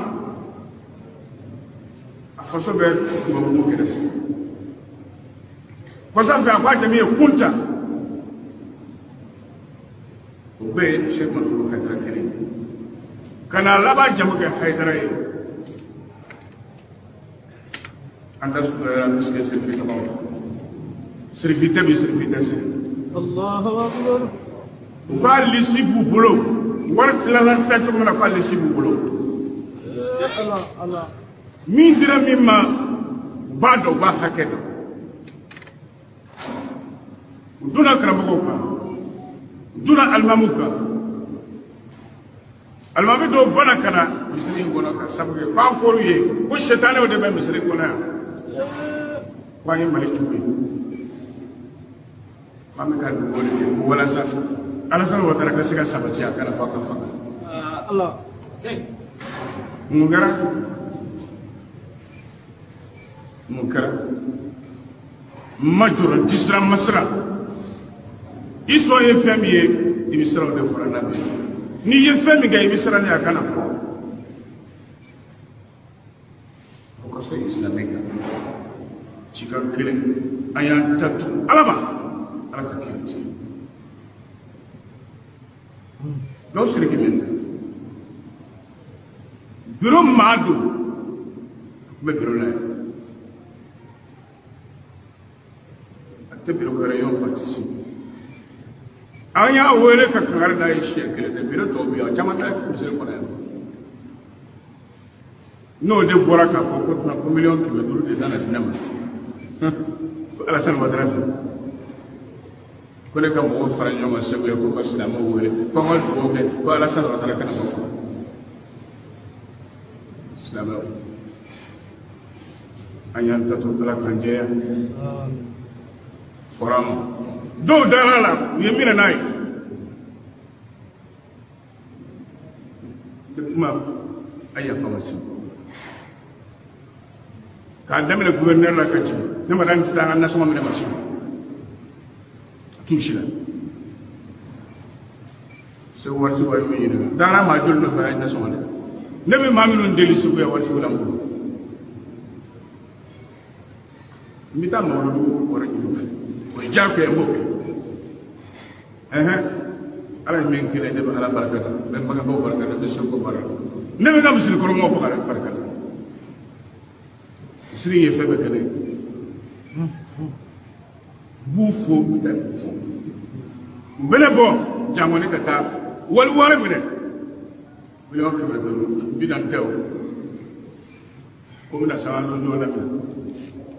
Speaker 5: a faso bɛ tubabu kɛrɛfɛ. Kɔsa fɛ, a ko a jamu ye Kunta. O bɛɛ ye Cheikh Mansour Haidara kelen ye, ka na laban jamu kɛ Haidara ye. An ta sumayara misike Sirifi tɔgɔ, Sirifi tɛ bi, Sirifi tɛ sini.
Speaker 3: Allahu akbar.
Speaker 5: U k'a lisi b'u bolo, wari tilala tila cogo min na, k'a lisi b'u bolo.
Speaker 3: Allah Allah.
Speaker 5: Min dira min ma, u b'a dɔn, u b'a hakɛ dɔn. U donna karamɔgɔw kan, u donna alimamuw kan. Alimami dɔw bɔra ka na misiri in kɔnɔ ka sabu kɛ k'an fɔr'u ye ko sɛtanɛw de bɛ misiri kɔnɔ yan, ko an ye Mali jugu ye, k'an bɛ ka dugawu de kɛ ko walasa Alassane Ouattara ka se ka sabati, a kana bɔ a ka fanga.
Speaker 3: Allah.
Speaker 5: Mun kɛra? Mun kɛra? N ma jɔrɔ, n ti siran, n ma siran. I sɔn ye fɛn min ye, i bɛ siran o de fara n'a bɛ. N'i ye fɛn min kɛ, i bɛ siran ni a kana fɔ. O ka se islamique kan cikan kelen, an y'an ta to Ala ma, Ala ka kiri tigɛ. N'aw siriki min tɛ biro maa don, a tun bɛ biro la yan, a tɛ biro kɛ réunion participe. An y'a wele ka kangari d'a ye siɲɛ kelen tɛ. Biro tɔw bɛ yan, a caman tɛ misiri kɔnɔ yan. N'o de bɔra k'a fɔ ko tuma ko 500 miliyɔn de nana di ne ma ko Alassane Ouattara fɛ, ko ne ka mɔgɔw fara ɲɔgɔn kan Segu yan, ko ka silamɛw wele ko an ka dugawu kɛ ko Alassane Ouattara kana ma fɔ silamɛw. An y'an ta to Ala k'an jɛya fɔra ma. Dɔw dara la, u ye minɛ n'a ye. N bɛ kuma a yafa ma sigi k'a daminɛ gouverneur la ka jigin. Ne ma da n tɛ taa an ka nasɔngɔ minɛ ma sini, a t'u si la. Segu waati wari bɛ ɲininka dara maa joli nɔfɛ a ye nasɔngɔ dɛ. Ne bɛ maa minnu deli Segu yan, waati la n bolo, n bɛ taa mawuludu wari ɲini u fɛ, o ye diyagoya, n b'o kɛ. Ɛhɛn, Ala ye min kelen, ne bɛ Ala barika da, n bɛ bangebaaw barika da, n bɛ Segu barika da, ne bɛ n ka misiri kɔrɔmɔgɔw barika da. Misiri in ye fɛn bɛɛ kɛ ne ye. N b'u fo, n bɛ taa fo, u bɛ ne bɔ jango ne ka taa wali wari minɛ 540 miliyɔn tɛ o ko n bɛna sanga jɔ daminɛ, n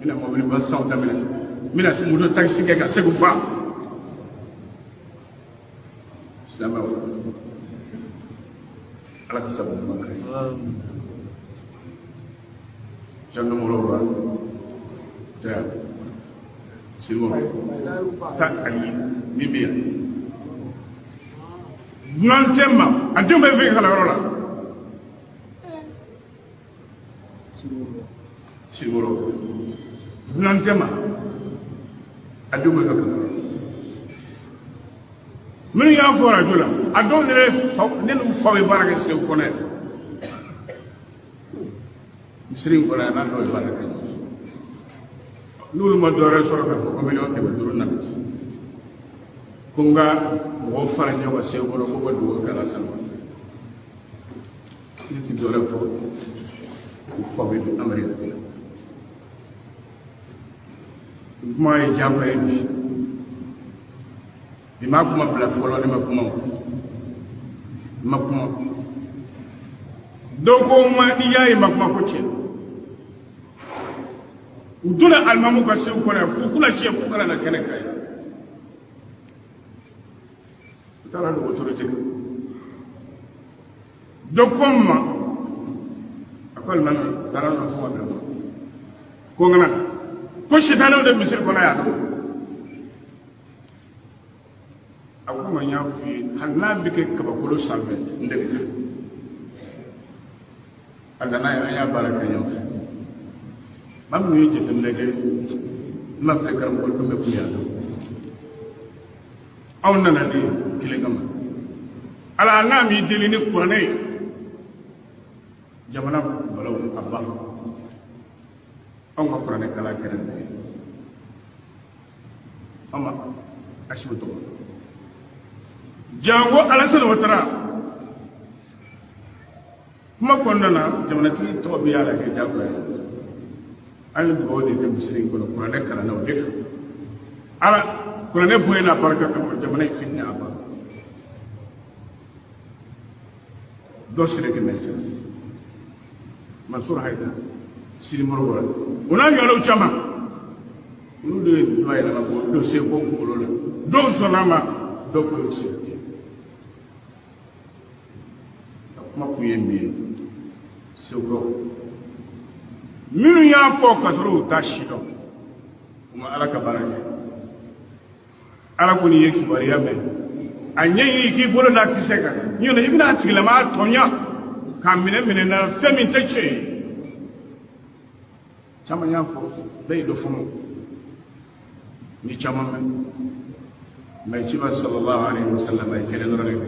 Speaker 5: bɛna mɔbiliba sanw daminɛ, n bɛna moto takisi kɛ ka Segu fa. Silamɛw, Ala ka sababu ɲuman kɛ ye. Jangamɔgɔw ba tɛ yan Sirimo ta, ayi, min bɛ yan dunan tɛ ma, a denw bɛ fɛ kalanyɔrɔ la Sirimo, dunan tɛ ma, a denw bɛ ka kalanyɔrɔ la. Minnu y'a fɔ arajo la, a dɔw ne fa, ne n'u faw ye baara kɛ Segu kɔnɔ yan, misiri in kɔnɔ yan, n'a dɔw ye baara kɛ ɲɔgɔn fɛ. N'olu ma dɔwɛrɛ sɔrɔ k'a fɔ ko 500 miliyɔn nana, ko n ka mɔgɔw fara ɲɔgɔn kan Segu kɔnɔ ko ka dugawu kɛ Alassane Ouattara, ne ti dɔwɛrɛ fɔ, u fa bɛ Amérique la. N kuma ye diyagoya ye bi. Bi ma kuma bila fɔlɔ, ne ma kuma, o n ma kuma. Dɔw ko n ma n'i y'a ye n ma kuma ko tiɲɛ. U donna alimamu ka Segu kɔnɔ yan k'u kunna tiɲɛ k'u kana na kɛnɛ kan yan. U taara don autorité kan. Dɔ ko n ma, a ko alimami taara nɔ fɔ ka bila ko n kana ko sitanɛw de misiri kɔnɔ yan don. A ko ma n y'a f'i ye, hali n'a bɛ kɛ kabakolo sanfɛ, n de bɛ taa. A nana ye, an y'a baara kɛ ɲɔgɔn fɛ. Maa minnu ye jateminɛ kɛ, n ma filɛ karamɔgɔ dun bɛ kun yan dɔn. Anw nana ni kelen kama. Ala n'a m'i deli ni kuranɛ ye, jamana balaw a ban. Anw ka kuranɛ kalan kɛra nin ye, an ma Asimi tɔgɔ fɔ jango Alassane Ouattara. Kuma kɔnɔna na, jamanatigi tɔgɔ bɛ y'a la kɛ jagoya ye. An ye dugawu de kɛ misiri in kɔnɔ, kuranɛ kalanna o de kan. Ala kuranɛ bonya n'a barika kama, jamana in fitinɛ a ban. Dɔ sera kɛ maintenant Mansour Haidara, Sidi Moribo la, o n'a ɲɔgɔnnaw caman, olu de ye dɔ yɛlɛma k'o don seko kunkolo la. Dɔw sɔnna a ma, dɔw ko o se ka kɛ. A kuma kun ye min ye, segukaw minnu y'a fɔ k'a sɔrɔ u t'a si dɔn, u ma Ala ka baara kɛ. Ala ko n'i ye kibaruya mɛn, a ɲɛɲini k'i bolo da kisɛ kan, ɲɔntɛ i bɛna a tigilamaa tɔɲɔ k'a minɛ minɛ na fɛn min tɛ tiɲɛ ye. Caman y'a fɔ, bɛɛ ye dɔ fɔ ma ni caman mɛn. Mɛ ciba sallallahu alaihi wasallam a ye kelen dɔrɔn de kɛ.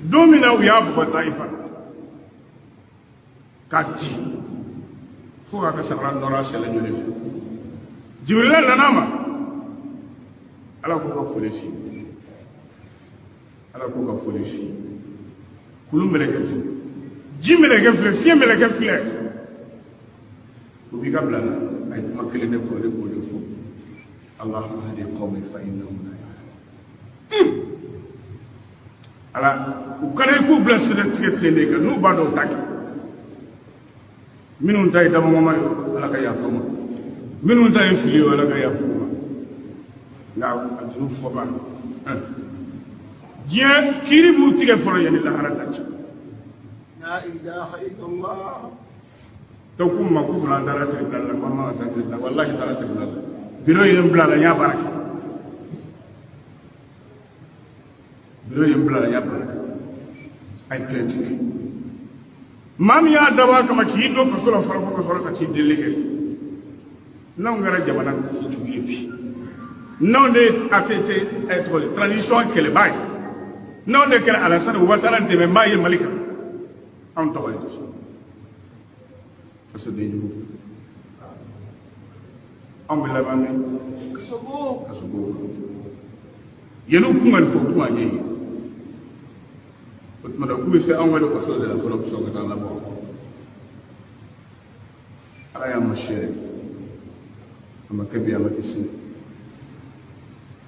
Speaker 5: Don min na u y'a bugɔ Tayifa k'a ci fo k'a ka samara nɔrɔ a sɛlɛ joli fɛ, Jibirila nana a ma. Ala ko ka foli fi, Ala ko ka foli fi. Kulu mɛlɛkɛ filɛ, ji mɛlɛkɛ filɛ, fiɲɛ mɛlɛkɛ filɛ, o b'i ka bila la. A ye kuma kelen de fɔ, ne b'o de fɔ: Allahumma hadi qawmi fa innahum la ya'lamun. Ala u kana i k'u bila sira tigɛ tilennen kan, n'u b'a dɔn u t'a kɛ. Minnu ta ye dabɔkama ye, Ala ka yafa ma. Minnu ta ye fili ye, Ala ka yafa ma. Nka a juru fɔba, diɲɛ kiiri b'u tigɛ fɔlɔ yanni lahara ta cɛ.
Speaker 3: La ilaha illallah.
Speaker 5: Donc k'u ma k'u fana taara tribunal la, ko an ma taa tribunal. Walahi, taara tribunal la, bureau ye n bila la, n y'a baara kɛ. Bureau ye n bila la, n y'a baara kɛ. A ye plainte kɛ. Maa min y'a dabɔ a kama k'i don kaso la fɔlɔ, ko ka sɔrɔ ka t'i delili kɛ. N'anw kɛra jamana jugu ye bi, n'anw de ye ATT tɔgɔ di, transition kɛlɛbaa ye, n'anw de kɛra Alassane Ouattara dɛmɛbaa ye Mali kan, anw tɔgɔ ye di? Fasoden jugu. Anw bɛ laban min?
Speaker 3: Kasobo.
Speaker 5: Kasobo. Yanni kun ka nin fɔ, kun ka ɲɛ ye. O tuma na, k'u bɛ fɛ anw ka don kaso de la fɔlɔ, sɔrɔ ka taa labɔ. Ala y'an ma seere, a ma kɛ bi, a ma kɛ sini.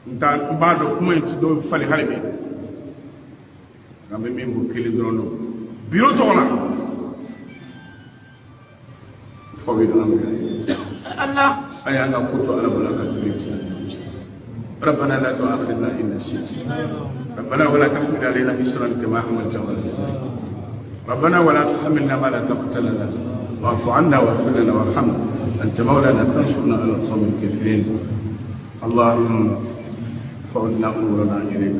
Speaker 5: N ta n b'a dɔn kuma in ti dɔw falen hali bi, nka n bɛ min fɔ kelen dɔrɔn don biro tɔgɔ la, fɔ bɛ an yɛrɛ ye.
Speaker 3: Allah.
Speaker 5: A y'an ka ko to Ala bolo, a ka kiiri tigɛ an ni ɲɔgɔn cɛ. ربنا لا تؤاخذنا إن نسينا، ربنا ولا تحمل علينا إصرا كما حملته على الذين. ربنا ولا تحملنا ما لا طاقة لنا، واعف عنا واغفر لنا وارحمنا، أنت مولانا فانصرنا على القوم الكافرين. اللهم فوضنا أمورنا إليك.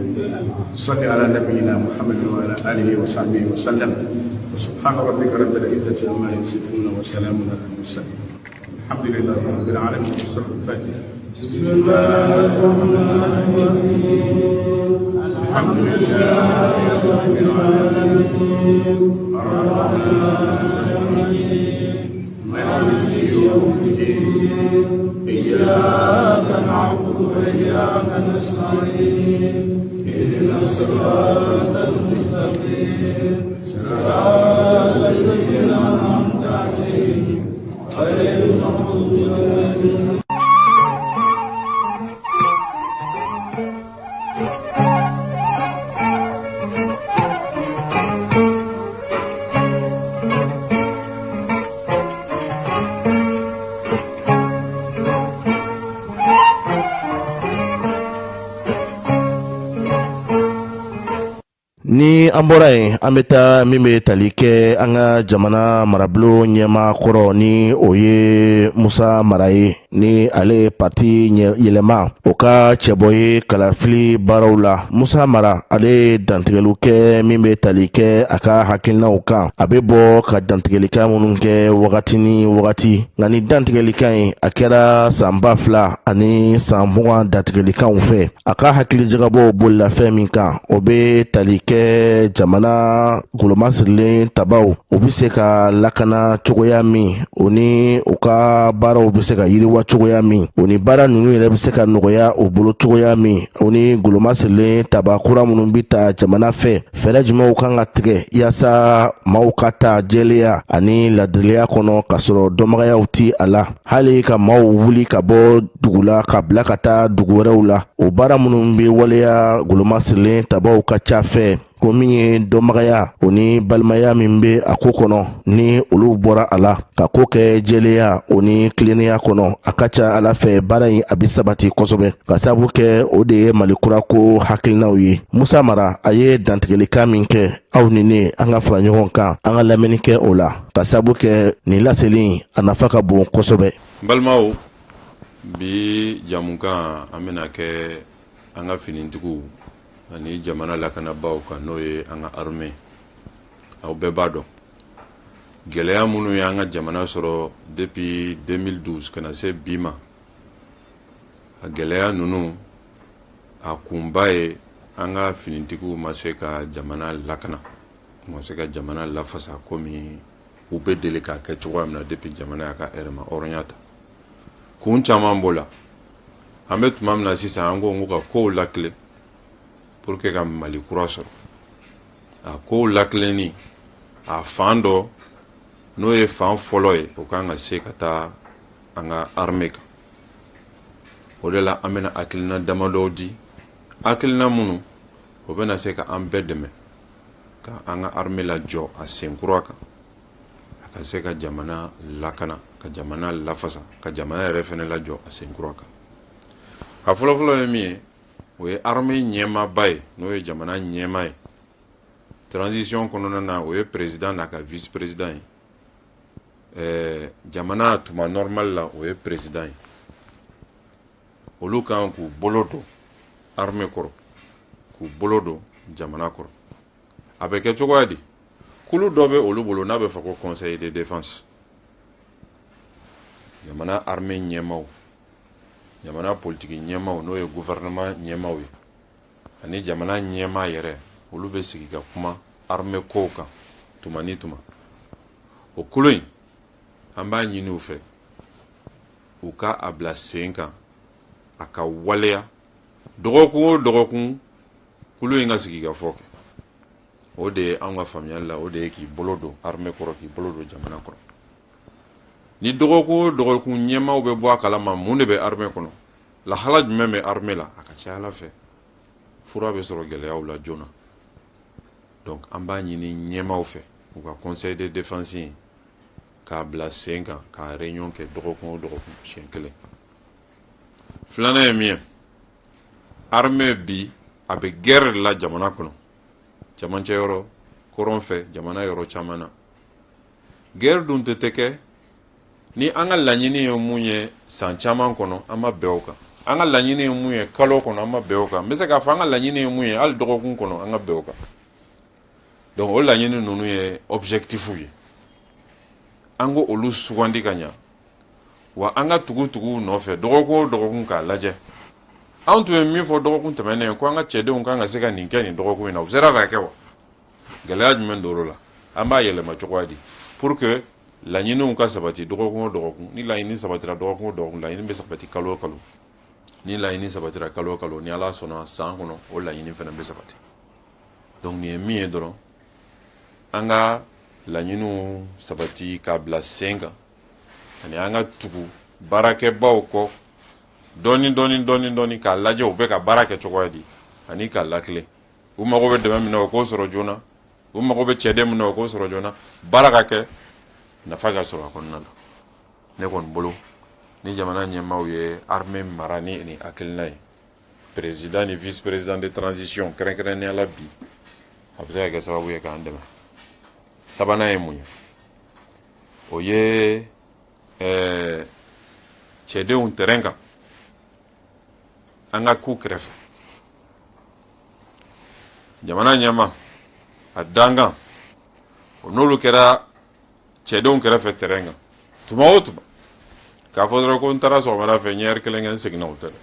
Speaker 5: صل على نبينا محمد وعلى آله وصحبه وسلم، وسبحان ربك رب العزة عما يصفون، وسلام على المرسلين، الحمد لله رب العالمين. سورة الفاتحة.
Speaker 3: بسم الله الرحمن الرحيم.
Speaker 5: الحمد لله رب العالمين، الرحمن الرحيم، مالك يوم الدين،
Speaker 3: إياك نعبد وإياك نستعين، اهدنا الصراط المستقيم، صراط الذين أنعمت عليهم، غير المغضوب عليهم.
Speaker 1: Ni an bɔra yen, an bɛ taa min bɛ tali kɛ an ka jamana marabolo ɲɛmaa kɔrɔ, ni o ye Musa Mara ye, ni ale ye parti Yɛlɛma o ka cɛbɔ ye kalafili baaraw la. Musa Mara, ale ye dantigɛliw kɛ min bɛ tali kɛ a ka hakilinaw kan. A bɛ bɔ ka dantigɛlikan minnu kɛ wagati ni wagati, nka ni dantigɛlikan in, a kɛra san 2020 dantigɛlikanw fɛ. A ka hakilijagabɔw bolila fɛn min kan, o bɛ tali kɛ jamana golomasirilen tabaw, u bɛ se ka lakana cogoya min, o ni u ka baaraw bɛ se ka yiriwa cogoya min, o ni baara ninnu yɛrɛ bɛ se ka nɔgɔya u bolo cogoya min, o ni golomasirilen taba kura minnu bɛ ta jamana fɛ, fɛɛrɛ jumɛnw kan ka tigɛ yaasa maaw ka ta jɛlenya ani ladiriya kɔnɔ, k'a sɔrɔ dɔnbagayaw ti a la, hali ka maaw wuli ka bɔ dugu la ka bila ka taa dugu wɛrɛw la. O baara minnu bɛ waleya golomasirilen tabaw ka ca fɛ, ko min ye dɔnbagaya, o ni balimaya min bɛ a ko kɔnɔ, ni olu bɔra a la ka ko kɛ jɛlenya, o ni tilennenya kɔnɔ, a ka ca Ala fɛ baara in a bɛ sabati kosɛbɛ, ka sababu kɛ o de ye Mali kura ko hakilinaw ye. Musa Mara, a ye dantigɛlikan min kɛ, aw ni ne, an ka fara ɲɔgɔn kan, an ka lamɛnni kɛ o la, ka sababu kɛ nin laseli a nafa ka bon kosɛbɛ.
Speaker 6: N balimaw, bi jamukan, an bɛna kɛ an ka finitigiw ani jamana lakanabaaw kan, n'o ye an ka armée. Aw bɛɛ b'a dɔn, gɛlɛya minnu y'an ka jamana sɔrɔ depuis 2012 ka na se bi ma, a gɛlɛya ninnu, a kunba ye an ka finitigiw ma se ka jamana lakana, u ma se ka jamana lafasa komi u bɛ deli k'a kɛ cogoya min na depuis jamana y'a ka yɛrɛma hɔrɔnya ta. Kun caman b'o la. An bɛ tuma min na sisan, an ko n ko ka kow lakile pour que ka Mali kura sɔrɔ. A kow lakilenni, a fan dɔ, n'o ye fan fɔlɔ ye, o kan ka se ka taa an ka armée kan. O de la, an bɛna hakilina damadɔw di, hakilina minnu o bɛna se ka an bɛɛ dɛmɛ ka an ka armée lajɔ a sen kura kan. A a ka se ka jamana lakana, ka jamana lafasa, ka jamana yɛrɛ fɛnɛ lajɔ a senkura kan. A fɔlɔfɔlɔ ye min ye, o ye armée ɲɛmaaba ye, n'o ye jamana ɲɛmaa ye transition kɔnɔna na, o ye président n'a ka vice président ye. Jamana tuma normal la, o ye président ye. Olu kan k'u bolo don armée kɔrɔ, k'u bolo don jamana kɔrɔ. A bɛ kɛ cogoya di? Kulu dɔ bɛ olu bolo n'a bɛ fɔ ko conseil de défense. Jamana armée ɲɛmaaw, jamana politiki ɲɛmaaw, n'o ye gouvernement ɲɛmaaw ye, ani jamana ɲɛmaa yɛrɛ, olu bɛ sigi ka kuma armée kow kan tuma ni tuma. O kulu in, an b'a ɲini u fɛ u ka a bila sen kan, a ka waleya dɔgɔkun o dɔgɔkun, kulu in ka sigi ka fɔ kɛ. O de ye anw ka faamuyali la, o de ye k'i bolo don armée kɔrɔ, k'i bolo don jamana kɔrɔ. Ni dɔgɔkun o dɔgɔkun ɲɛmaaw bɛ bɔ a kalama mun de bɛ armée kɔnɔ, lahala jumɛn bɛ armée la, a ka ca Ala fɛ fura bɛ sɔrɔ gɛlɛyaw la joona. Donc an b'a ɲini ɲɛmaaw fɛ u ka conseil de défense in k'a bila sen kan, k'a réunion kɛ dɔgɔkun o dɔgɔkun siɲɛ kelen. Filanan ye min ye, armée bi a bɛ guerre de la jamana kɔnɔ, cɛmancɛ yɔrɔ, kɔrɔn fɛ, jamana yɔrɔ caman na. Guerre dun tɛ kɛ ni an ka laɲini ye mun ye san caman kɔnɔ, an ma bɛn o kan. An ka laɲini ye mun ye kalo kɔnɔ, an ma bɛn o kan. N bɛ se k'a fɔ an ka laɲini ye mun ye hali dɔgɔkun kɔnɔ, an ka bɛn o kan. Donc o laɲini ninnu ye objectif ye, an ko olu sugandi ka ɲa wa an ka tugu tugu nɔfɛ dɔgɔkun o dɔgɔkun k'a lajɛ. Anw tun ye min fɔ dɔgɔkun tɛmɛnen ko an ka cɛdenw kan ka se ka nin kɛ nin dɔgɔkun in na, u sera k'a kɛ wa? Gɛlɛya jumɛn don o la? An b'a yɛlɛma cogoya di pour que laɲiniw ka sabati dɔgɔkun o dɔgɔkun? Ni laɲini sabatira dɔgɔkun o dɔgɔkun, laɲini bɛ sabati kalo o kalo. Ni laɲini sabatira kalo o kalo, ni Ala sɔnna, san kɔnɔ o laɲini fana bɛ sabati. Donc nin ye min ye dɔrɔn, an ka laɲiniw sabati k'a bila sen kan, ani an ka tugu baarakɛbaw kɔ dɔɔni dɔɔni dɔɔni dɔɔni, k'a lajɛ u bɛ ka baara kɛ cogoya di, ani k'a lakile. U mago bɛ dɛmɛ min na, o k'o sɔrɔ joona. U mago bɛ cɛden min na, o k'o sɔrɔ joona. Baara ka kɛ, nafa ka sɔrɔ a kɔnɔna la. Ne kɔni bolo, ni jamana ɲɛmaaw ye armée mara ni nin hakilina ye, président ni vice président de transition kɛrɛnkɛrɛnnenya la bi, a bɛ se ka kɛ sababu ye k'an dɛmɛ. Sabanan ye mun ye? O ye cɛdenw terrain kan, an ka k'u kɛrɛfɛ. Jamana ɲɛma a dankan o, n'olu kɛra cɛdenw kɛrɛfɛ terrain kan tuma o tuma, k'a fɔ dɔrɔn ko n taara sɔgɔmada fɛ, n ye heure kelen kɛ, n seginna, o tɛ dɛ.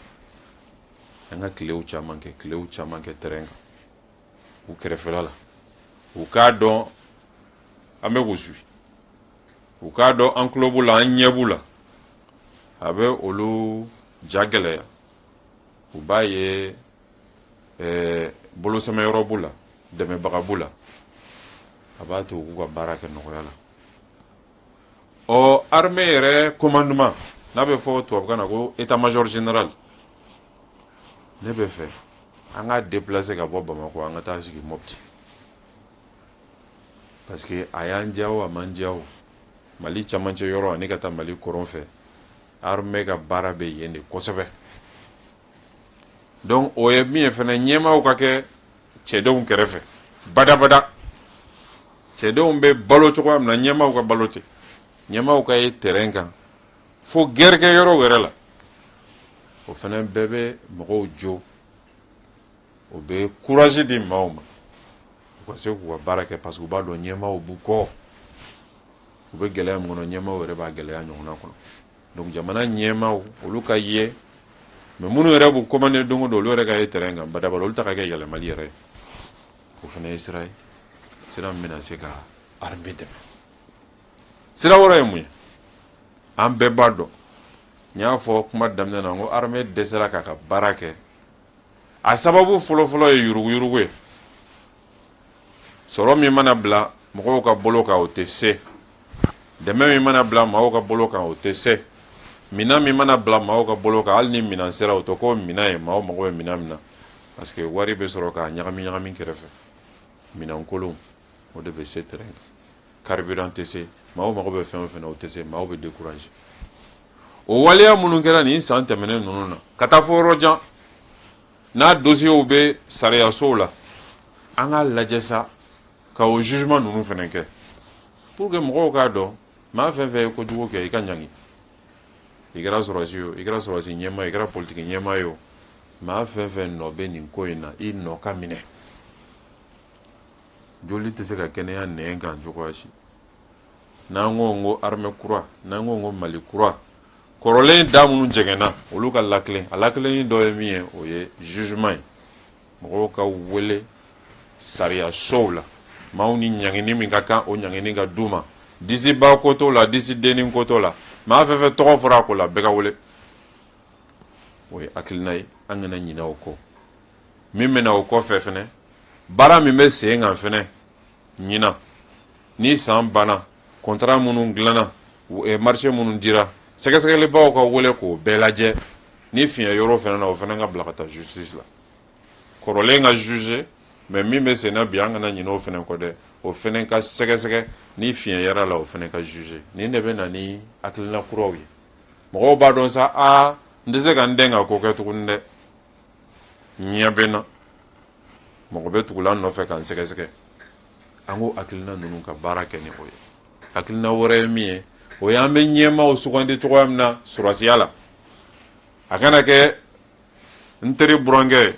Speaker 6: An ka tilew caman kɛ, tilew caman kɛ terrain kan u kɛrɛfɛla la, u k'a dɔn an bɛ k'u suit, u k'a dɔn an tulo b'u la, an ɲɛ b'u la. A bɛ olu ja gɛlɛya, u b'a ye bolosɛmɛyɔrɔ b'u la, dɛmɛbaga b'u la, a b'a to u k'u ka baara kɛ nɔgɔya la. Ɔ, armée yɛrɛ commandement, n'a bɛ fɔ tubabukan na ko état major général, ne bɛ fɛ an ka déplacer ka bɔ Bamakɔ, an ka taa sigi Mopti, parce que a y'an diya o, a m'an diya o, Mali camancɛ yɔrɔ ani ka taa Mali kɔrɔn fɛ, armée ka baara bɛ yen de kosɛbɛ. Donc o ye min ye fɛnɛ, ɲɛmaaw ka kɛ cɛdenw kɛrɛfɛ badabada. Cɛdenw bɛ balo cogoya min na, ɲɛmaaw ka balo ten, ɲɛmaaw ka ye terrain kan fo guerre kɛ yɔrɔw yɛrɛ la. O fɛnɛ bɛɛ bɛ mɔgɔw jo, o bɛ courage di maaw ma u ka se k'u ka baara kɛ, parce que u b'a dɔn ɲɛmaaw b'u kɔ. U bɛ gɛlɛya min kɔnɔ, ɲɛmaaw yɛrɛ b'a gɛlɛya ɲɔgɔnna kɔnɔ. Donc jamana ɲɛmaaw, olu ka ye, mais minnu yɛrɛ b'u commander don o don, olu yɛrɛ ka ye terrain kan badabada, olu ta ka kɛ yɛlɛmali yɛrɛ ye. O fana ye sira ye, sira min bɛna se ka armée dɛmɛ. Sira wɛrɛ ye mun ye? An bɛɛ b'a dɔn, n y'a fɔ kuma daminɛ na, n ko armée dɛsɛra k'a ka baara kɛ. A sababu fɔlɔfɔlɔ ye yuruguyurugu ye. Sɔrɔ min mana bila mɔgɔw ka bolo kan, o tɛ se. Dɛmɛ min mana bila maaw ka bolo kan, o tɛ se. Minɛn min mana bila maaw ka bolo kan, hali ni minɛn sera, o tɛ ko minɛn ye maaw mago bɛ minɛn min na, parce que wari bɛ sɔrɔ k'a ɲagami ɲagami kɛrɛfɛ. Minɛn kolon, o de bɛ se terrain kan. carburant tɛ se, maaw mago bɛ fɛn o fɛn na, o tɛ se, maaw bɛ décourager. O waleya minnu kɛra nin san tɛmɛnen ninnu na ka taa fo yɔrɔ jan, n'a dossiers bɛ sariyasow la, an k'a lajɛ sa ka o jugement ninnu fana kɛ pour que mɔgɔw k'a dɔn, maa fɛn fɛn ye kojugu kɛ, i ka ɲangi. I kɛra sɔrɔdasi ye o, i kɛra sɔrɔdasi ɲɛmaa ye, i kɛra politiki ɲɛmaa ye o, maa fɛn fɛn nɔ bɛ nin ko in na, i nɔ ka minɛ. Joli tɛ se ka kɛnɛya nɛn kan cogoya si. N'an ko n ko armée kura, n'an ko n ko Mali kura, kɔrɔlen da minnu jɛngɛnna, olu ka lakilen. A lakilenni dɔ ye min ye, o ye jugement ye. Mɔgɔw ka wele sariya sow la, maaw ni ɲangini min ka kan, o ɲangini ka d'u ma. Disiba ko t'o la, disi denni ko t'o la. Maa fɛn fɛn tɔgɔ fɔra a ko la, bɛɛ ka wele. O ye hakilina ye, an kana ɲinɛ o kɔ. Min bɛ na o kɔfɛ fɛnɛ, baara min bɛ sen kan fɛnɛ ɲinan ni san banna, contrat minnu dilanna, marché minnu dira, sɛgɛsɛgɛlibaw ka wele k'o bɛɛ lajɛ. Ni fiɲɛ yɔrɔ fɛnɛ na, o fɛnɛ ka bila ka taa justice la. Kɔrɔlen ka juger, mais min bɛ sen na bi, an kana ɲinɛ o fɛnɛ kɔ dɛ. O fɛnɛ ka sɛgɛsɛgɛ, ni fiɲɛ yɛrɛ la, o fɛnɛ ka juger. Nin de bɛ na ni hakilina kuraw ye. Mɔgɔw b'a dɔn sa, aa, n tɛ se ka n den ka ko kɛ tuguni dɛ, ɲɛ bɛ n na, mɔgɔ bɛ tugula n nɔfɛ ka n sɛgɛsɛgɛ. An k'o hakilina ninnu ka baara kɛ ni o ye. Hakilina wɛrɛ ye min ye, o y'an bɛ ɲɛmaaw sugandi cogoya min na sɔrɔdasiya la. A kana kɛ n teri burankɛ,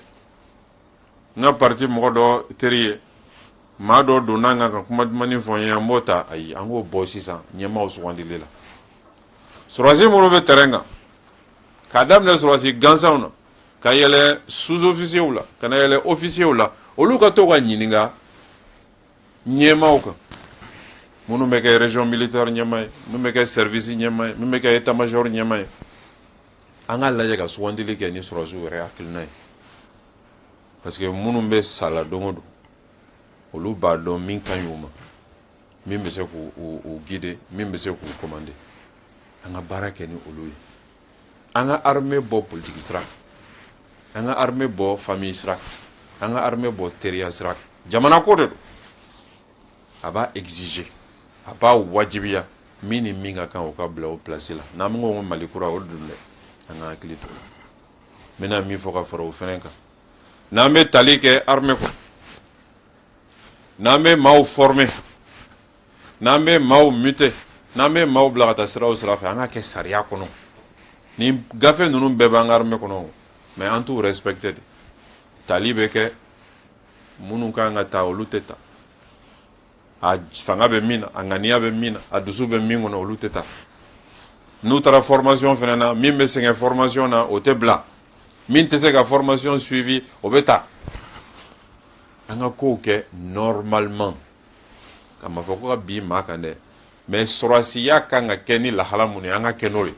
Speaker 6: n ka parti mɔgɔ dɔ teri ye, maa dɔ donna n kan ka kuma dumannin fɔ n ye, an b'o ta. Ayi, an k'o bɔ sisan ɲɛmaaw sugandili la. Sɔrɔdasi minnu bɛ terrain kan, k'a daminɛ sɔrɔdasi gansanw na ka yɛlɛ sous-officiers la, ka na yɛlɛ officiers la, olu ka to ka ɲininka ɲɛmaaw kan, minnu bɛ kɛ région militaire ɲɛmaa ye, minnu bɛ kɛ service ɲɛmaa ye, min bɛ kɛ état major ɲɛmaa ye. An k'a lajɛ ka sugandili kɛ ni sɔrɔdasiw yɛrɛ hakilina ye, parce que minnu bɛ sa la don o don, olu b'a dɔn min ka ɲi u ma, min bɛ se k'u guider, min bɛ se k'u commander. An ka baara kɛ ni olu ye. An ka armée bɔ politique sira kan, an ka armée bɔ famille sira kan, an ka armée bɔ teriya sira kan. Jamana ko de don, a b'a exiger, a b'a wajibiya, min ni min ka kan, o ka bila o place la. N'an ko ko Mali kura, o dun dɛ, an ka hakili to la. N bɛna min fɔ ka fara o fɛnɛ kan, n'an bɛ tali kɛ armée kɔnɔ, n'an bɛ maaw former, n'an bɛ maaw muter, n'an bɛ maaw bila ka taa sira o sira fɛ, an ka kɛ sariya kɔnɔ. Ni gafe ninnu bɛɛ b'an ka armée kɔnɔ, mais an t'u respecter de. Tali bɛ kɛ, minnu kan ka ta, olu tɛ ta. A fanga bɛ min na, a ŋaniya bɛ min na, a dusu bɛ min kɔnɔ, olu tɛ ta. N'u taara formation fana na, min bɛ sɛgɛn formation na, o tɛ bila. Min tɛ se ka formation suivi, o bɛ ta. An ka kow kɛ normalement. Ka ma fɔ ko ka bin maa kan dɛ, mais sɔrɔdasiya kan ka kɛ ni lahala mun ye, an ka kɛ n'o ye.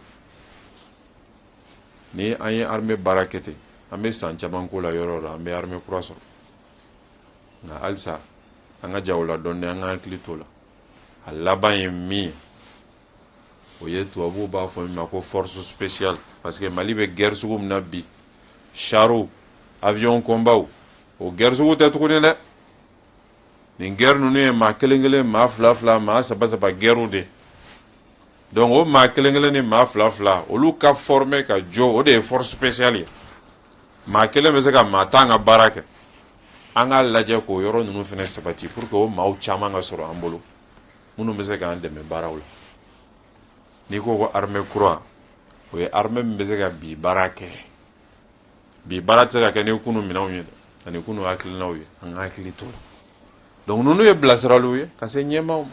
Speaker 6: Ni an ye armée baara kɛ ten, an bɛ san caman ko la yɔrɔ o la, an bɛ armée kura sɔrɔ. Nka halisa an ka ja o la dɔɔni, an ka hakili t'o la. A laban ye min ye, o ye tubabuw b'a fɔ min ma ko force spéciale, parce que Mali bɛ guerre sugu min na bi, chars, avion combat, o guerre sugu tɛ tuguni dɛ. Nin guerre ninnu ye maa kelen kelen, maa fila fila, maa saba saba guerre de. Donc o maa kelen kelen ni maa fila fila, olu ka former ka jɔ, o de ye force spéciale ye. Maa kelen bɛ se ka maa 10 ka baara kɛ. An k'a lajɛ k'o yɔrɔ ninnu fana sabati pour que o maaw caman ka sɔrɔ an bolo, minnu bɛ se k'an dɛmɛ baaraw la. N'i ko ko armée kura, o ye armée min bɛ se ka bi baara kɛ. Bi baara tɛ se ka kɛ ni kunu minɛnw ye dɛ, ani kunu hakilinaw ye. An ka hakili t'o la. Donc ninnu ye bilasiraliw ye ka se ɲɛmaaw ma,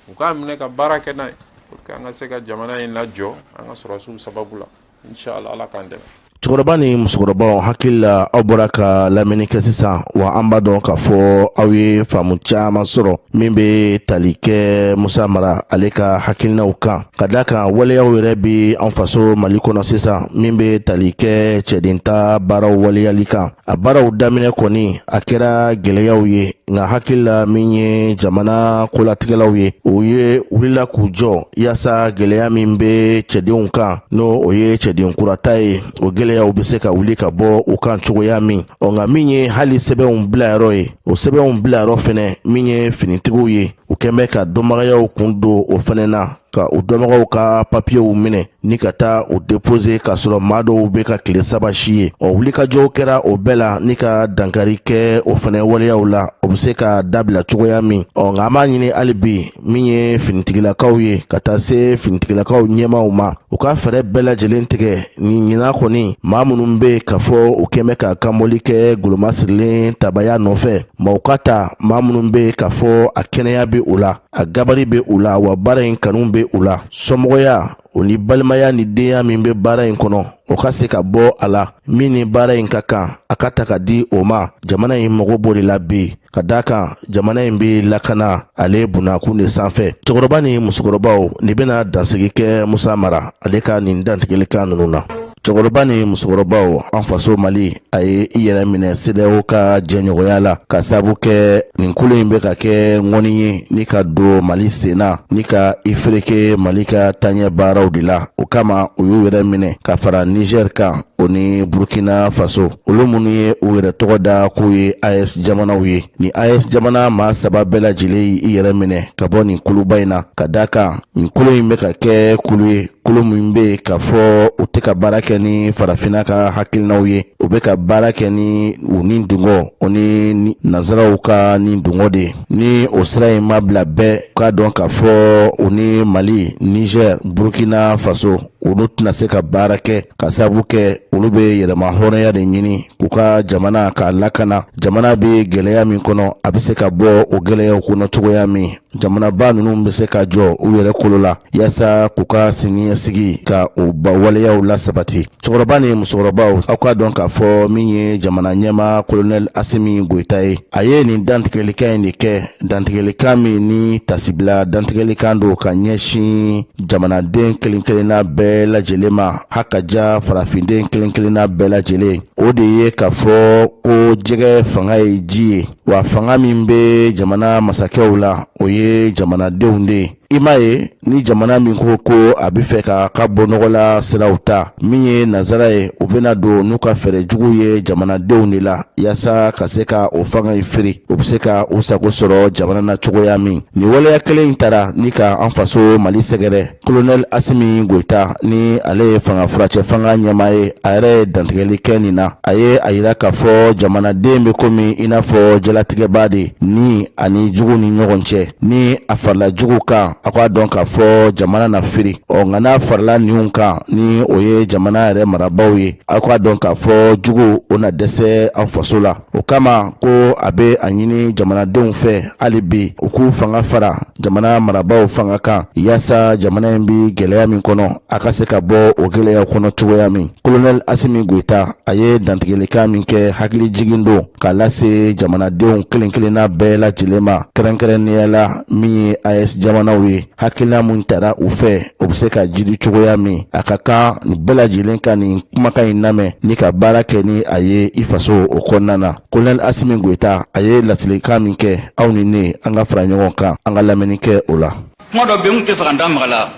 Speaker 6: u k'a minɛ ka baara kɛ n'a ye pour que an ka se ka jamana in lajɔ an ka sɔrɔdasiw sababu la. Inshallah, Ala k'an dɛmɛ.
Speaker 1: Cɛkɔrɔba ni musokɔrɔbaw, hakili la aw bɔra ka lamɛnni kɛ sisan wa, an b'a dɔn k'a fɔ aw ye faamu caman sɔrɔ min bɛ tali kɛ Musa Mara ale ka hakilinaw kan, ka da kan waleyaw yɛrɛ bɛ an faso Mali kɔnɔ sisan, min bɛ tali kɛ cɛdenta baaraw waleyali kan. A baaraw daminɛ kɔni, a kɛra gɛlɛyaw ye, nka hakili la min ye jamana kolatigɛlaw ye, o ye wulila k'u jɔ yaasa gɛlɛya min bɛ cɛdenw kan, n'o o ye cɛden kurata ye, o gɛlɛyaw bɛ se ka wuli ka bɔ u kan cogoya min. Ɔ nka min ye hali sɛbɛnw bilayɔrɔ ye, o sɛbɛnw bilayɔrɔ fɛnɛ, min ye finitigiw ye. U kɛn bɛ ka dɔnbagayaw kun don o fɛnɛ na, ka u dɔnbagaw ka papiyew minɛ ni ka taa u depose, k'a sɔrɔ maa dɔw bɛ ka tile 3 si ye. Ɔ, wulikajɔw kɛra o bɛɛ la ni ka dankari kɛ o fɛnɛ waleyaw la, o bɛ se ka dabila cogoya min. Ɔ, nka an b'a ɲini hali bi, min ye finitigilakaw ye, ka taa se finitigilakaw ɲɛmaaw ma, u ka fɛɛrɛ bɛɛ lajɛlen tigɛ ni ɲinan kɔni, maa minnu bɛ ka fɔ u kɛn bɛ ka kanbɔli kɛ goloma sirilen tabaya nɔfɛ, maaw ka ta, maa minnu bɛ ka fɔ a kɛnɛya bɛ u la, a gabari bɛ u la, wa baara in kanu bɛ u la, sɔmɔgɔya o ni balimaya ni denya min bɛ baara in kɔnɔ, o ka se ka bɔ a la. Min ni baara in ka kan, a ka ta ka di o ma. Jamana in mago b'o de la bi, ka d'a kan jamana in bɛ lakana ale bunakun de sanfɛ. Cɛkɔrɔba ni musokɔrɔbaw, nin bɛna dansigi kɛ Musa Mara ale ka nin dantigɛlikan ninnu na. Cɛkɔrɔba ni musokɔrɔbaw, an faso Mali, a ye i yɛrɛ minɛ CEDEAO ka jɛɲɔgɔnya la, ka sabu kɛ nin kolo in bɛ ka kɛ ŋɔni ye ni ka don Mali sen na, ni ka i fereke Mali ka taaɲɛ baaraw de la. O kama, u y'u yɛrɛ minɛ ka fara Niger kan, o ni Burkina Faso, olu minnu ye u yɛrɛ tɔgɔ da k'u ye AES jamanaw ye. Ni AES jamana maa saba bɛɛ lajɛlen i yɛrɛ minɛ ka bɔ nin kuluba in na, ka da kan nin kolo in bɛ ka kɛ kulu ye, kulu min bɛ yen k'a fɔ u tɛ ka baara kɛ ni farafinna ka hakilinaw ye, u bɛ ka baara kɛ ni u ni dungɔ, o ni nazaraw ka ni dungɔ de ye. Ni o sira in ma bila, bɛɛ k'a dɔn k'a fɔ u ni Mali, Niger, Burkina Faso, olu tɛna se ka baara kɛ, ka sabu kɛ olu bɛ yɛrɛma hɔrɔnya de ɲini k'u ka jamana k'a lakana. Jamana bɛ gɛlɛya min kɔnɔ, a bɛ se ka bɔ o gɛlɛyaw kɔnɔ cogoya min, jamanaba ninnu bɛ se ka jɔ u yɛrɛ kolo la, yaasa k'u ka siniɲɛsigi ka o ba waleyaw lasabati. Cɛkɔrɔba ni musokɔrɔbaw, aw k'a dɔn k'a fɔ min ye jamana ɲɛmaa Kolonɛli Asimi Goyita ye, a ye nin dantigɛlikan in de kɛ, dantigɛlikan min ni tasibila dantigɛlikan don ka ɲɛsin jamanaden kelen kelenna bɛɛ lajɛlen ma, haka ja farafinden kelen kelenna bɛɛ lajɛlen. O de ye k'a fɔ ko jɛgɛ fanga ye ji ye, wa fanga min bɛ jamana masakɛw la, o ye jamanadenw de ye. I m'a ye, ni jamana min ko ko a bɛ fɛ ka ka bɔ nɔgɔla siraw ta, min ye nazara ye, u bɛna don n'u ka fɛɛrɛ jugu ye jamanadenw de la, yaasa ka se ka o fanga in firi, u bɛ se ka u sago sɔrɔ jamana na cogoya min. Nin waleya kelen in taara ni ka an faso Mali sɛgɛrɛ. Kolonɛli Asimi Goyita, ni ale ye fanga furacɛ fanga ɲɛmaa ye, a yɛrɛ ye dantigɛli kɛ nin na. A ye a yira k'a fɔ jamanaden bɛ komi i n'a fɔ jalatigɛba de ni ani jugu ni ɲɔgɔn cɛ. Ni a farila jugu kan, a k'a dɔn k'a fɔ jamana na firi. Ɔ, nka n'a farila ninw kan, ni o ye jamana yɛrɛ marabaaw ye, a k'a dɔn k'a fɔ jugu o na dɛsɛ an faso la. O kama, ko a bɛ a ɲini jamanadenw fɛ hali bi, u k'u fanga fara jamana marabaaw fanga kan, yaasa jamana in bɛ gɛlɛya min kɔnɔ, a ka se ka bɔ o gɛlɛyaw kɔnɔ cogoya min. Kolonɛli Asimi Goyita, a ye dantigɛlikan min kɛ, hakili jigin don k'a lase jamanadenw kelen kelenna bɛɛ lajɛlen ma, kɛrɛnkɛrɛnnenya la min ye AES jamanaw ye, hakilina mun tara u fɛ, o bɛ se ka jidi cogoya min. A ka kan nin bɛɛ lajɛlen ka nin kumakan in lamɛn ni ka baara kɛ ni a ye i faso o kɔnɔna na. Kolonɛli Asimi Goyita, a ye laselikan min kɛ, aw ni ne, an ka fara ɲɔgɔn kan, an ka lamɛnni kɛ o la.
Speaker 7: Kuma dɔ bɛ n tɛ fɛ ka n da maga la,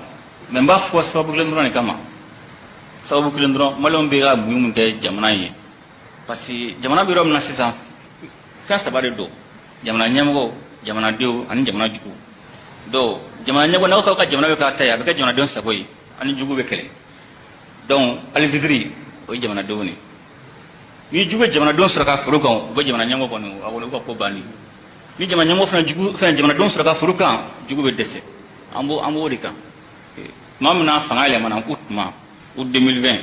Speaker 7: mɛ n b'a fɔ sababu kelen dɔrɔn de kama, sababu kelen dɔrɔn. Maliyɛnw bɛ ka muɲu mun kɛ jamana ye, parce que jamana bɛ yɔrɔ min na sisan, fɛn saba de don: jamana ɲɛmɔgɔw, jamanadenw ani jamana jugu. Donc jamana ɲɛmɔgɔ, n'aw ka jamana bɛ k'a ta ye, a bɛ kɛ jamanadenw sago ye, ani jugu bɛ kɛlɛ. Donc arbitre, o ye jamanadenw de. Ni jugu ye jamanadenw sɔrɔ ka foro kan, u bɛ jamana ɲɛmɔgɔ kɔni, a kɔni u ka ko banni. Ni jamana ɲɛmɔgɔ fana jugu fɛn jamanadenw sɔrɔ ka foro kan, jugu bɛ dɛsɛ. An b'o de kan. Tuma min na fanga yɛlɛmana, août tuma, août 2020,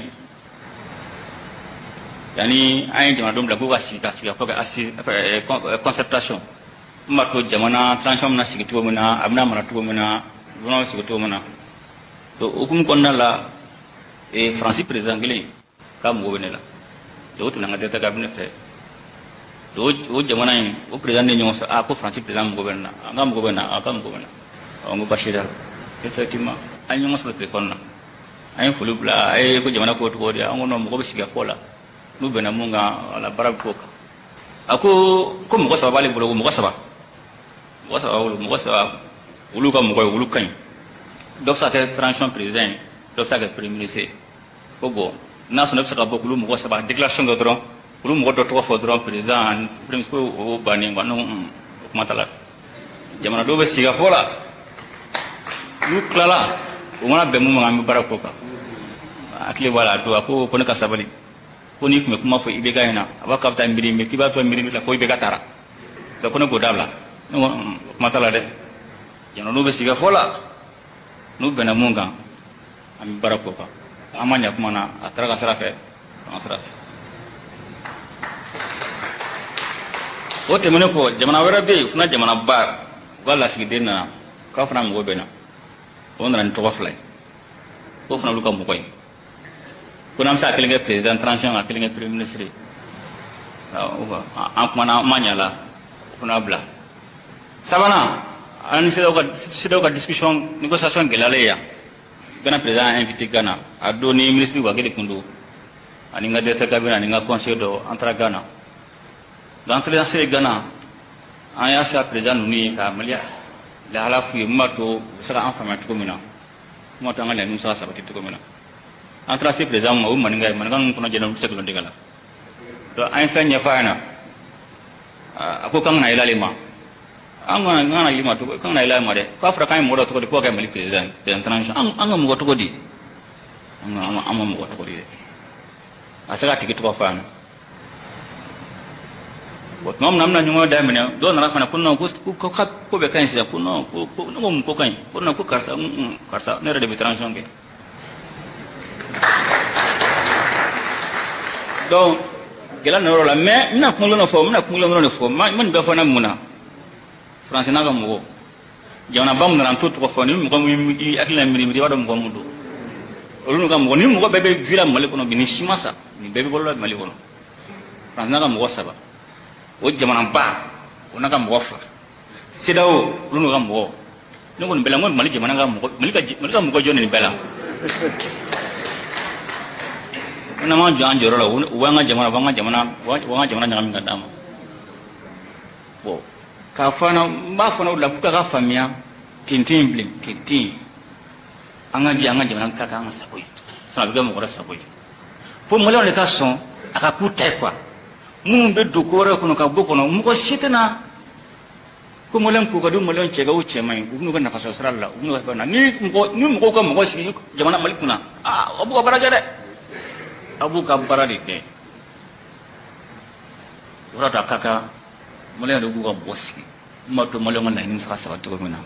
Speaker 7: yanni an ye jamanadenw bila k'u ka sigi ka fɔ kɛ assise concertation n b'a to jamana transition bɛna sigi cogo min na, a bɛna mara cogo min na, gouvernement bɛ sigi cogo min na. Donc hukumu kɔnɔna la, Faransi président kelen k'a mago bɛ ne la. Donc o tɛmɛna n ka directeur cabinet fɛ. Donc o jamana in, o président ne ɲɔgɔn sɔrɔ. A ko Faransi président mago bɛ ne na, an ka mago bɛ na, a ka mago bɛ na. Ɔ, n ko baasi t'a la. Effectivement, an ye ɲɔgɔn sɔrɔ téléphone na, an ye foli bila. A ye ko jamana ko cogo di? An ko non, mɔgɔ bɛ sigi ka fɔ la, n'u bɛnna mun kan, wala baara bɛ k'o kan. A ko ko mɔgɔ saba b'ale bolo, ko mɔgɔ saba bolo, mɔgɔ saba, olu ka mɔgɔ ye, olu ka ɲi. Dɔ bɛ se ka kɛ transition président ye, dɔ bɛ se ka kɛ premier ministre ye. Ko bon, n'a sɔnna, e bɛ se ka bɔ k'olu mɔgɔ saba déclaration kɛ dɔrɔn, olu mɔgɔ dɔ tɔgɔ fɔ dɔrɔn, président, premier ministre, ko o bannen quoi. Non, o kuma t'a la. Jamanadenw bɛ sigikafɔ la, n'u tilala, u mana bɛn mun ma, an bɛ baara k'o kan. Hakili b'a la, a don a ko ko ne ka sabali, ko n'i tun bɛ kuma fɔ IBK ɲɛna, a b'a k'a bɛ taa miiri miiri, k'i b'a to miiri miiri la fo IBK taara. Donc ko ne k'o dabila. Ne ko kuma t'a la dɛ. Jamanadenw bɛ sigikafɔ la, n'u bɛnna mun kan, an bɛ baara k'o kan. An ma ɲa kuma na, a taara ka sira fɛ, an sira fɛ. O tɛmɛnen kɔ, jamana wɛrɛ bɛ yen fana, jamanaba, u ka lasigiden nana k'a fana mɔgɔ bɛ na. O nana ni tɔgɔ fila ye, k'o fana olu ka mɔgɔ ye, ko n'an bɛ se ka kelen kɛ président transition, ka kelen kɛ premier ministre ye. An kumana, an ma ɲa la, o fana bila. Sabanan, an ni CEDEAO ka discussion, négociation gɛlɛyalen yan. Ghana président y'a invité Ghana. A don ni ministre Wagué de tun don, ani n ka directeur cabinet, ani n ka conseiller dɔ, an taara Ghana. Donc an taara se Ghana, an y'a sera président ninnu ye ka Mali lahala f'u ye, mun b'a to u bɛ se ka an faamuya cogo min na, mun b'a to an ka laɲiniw bɛ se ka sabati cogo min na. An taara se président ma, o ye maninka ye, maninka ninnu kɔnɔ jɛlen, olu tɛ se nkalon tigɛ la. Donc an ye fɛn ɲɛfɔ a ɲɛna, a ko k'an kana yɛlɛ ale ma. An kana yɛlɛ ma cogo, k'an kana yɛlɛ ale ma dɛ, k'a fɔra k'an ye mɔgɔ dɔ tɔgɔ di k'o ka kɛ Mali président ye, président transition. An ka mɔgɔ tɔgɔ di? An ma mɔgɔ tɔgɔ di dɛ. A se ka tigi tɔgɔ fɔ an na. Bon, tuma min na an bɛna ɲɔgɔn daminɛ, dɔw nana fana ko non, ko ko ko bɛɛ ka ɲi sisan, ko non, ko ko ne ko mun ko ka ɲi? Ko non, ko karisa, karisa, ne yɛrɛ de bɛ transition kɛ. Donc gɛlɛya nana yɔrɔ la, mais n bɛna kuma dɔ fɔ, n bɛna kuma dɔ de fɔ. N ma nin bɛɛ fɔ ne mun na? Faransi n'a ka mɔgɔ, jamanaba min nana, n t'o tɔgɔ fɔ, ni mɔgɔ min i hakili la miiri miiri, i b'a dɔn mɔgɔ min don. Olu n'u ka mɔgɔ, ni mɔgɔ bɛɛ bɛ vie la Mali kɔnɔ bi, ni si ma sa, nin bɛɛ bɛ balo la Mali kɔnɔ. Faransi n'a ka mɔgɔ saba, o jamanaba o n'a ka mɔgɔ fila, CEDEAO olu n'u ka mɔgɔ. Ne ko nin bɛɛ la, n ko Mali jamana ka mɔgɔ, Mali ka mɔgɔ jɔn nin bɛɛ la? N'an m'an jɔ an jɔyɔrɔ la, u b'an ka jamana, u b'an ka jamana ɲagami ka d'an ma. Bon, k'a fɔ an na, n b'a fɔ o la pour que a ka faamuya, ten tɛ yen bilen, ten tɛ yen. An ka jɛ an ka jamana ka k'an ka sago ye, sinon a bɛ kɛ mɔgɔ wɛrɛ sago ye. Fo maliyɛnw de ka sɔn a ka k'u ta ye quoi. Minnu bɛ don ko wɛrɛ kɔnɔ ka bɔ kɔnɔ, mɔgɔ si tɛna ko maliyɛn ko ka di maliyɛn cɛ ka o cɛ man ɲi. U bɛn'u ka nafasɔrɔ sira la, u bɛn'u ka fɛn na. Ni mɔgɔw ka mɔgɔ sigi jamana Mali kunna, aa, aw b'u ka baara kɛ dɛ, aw b'u ka baara de kɛ. O de y'a to a ka kan maliyɛn yɛrɛ k'u ka mɔgɔ sigi min b'a to maliyɛnw ka laɲini bɛ se ka sabati cogo min na.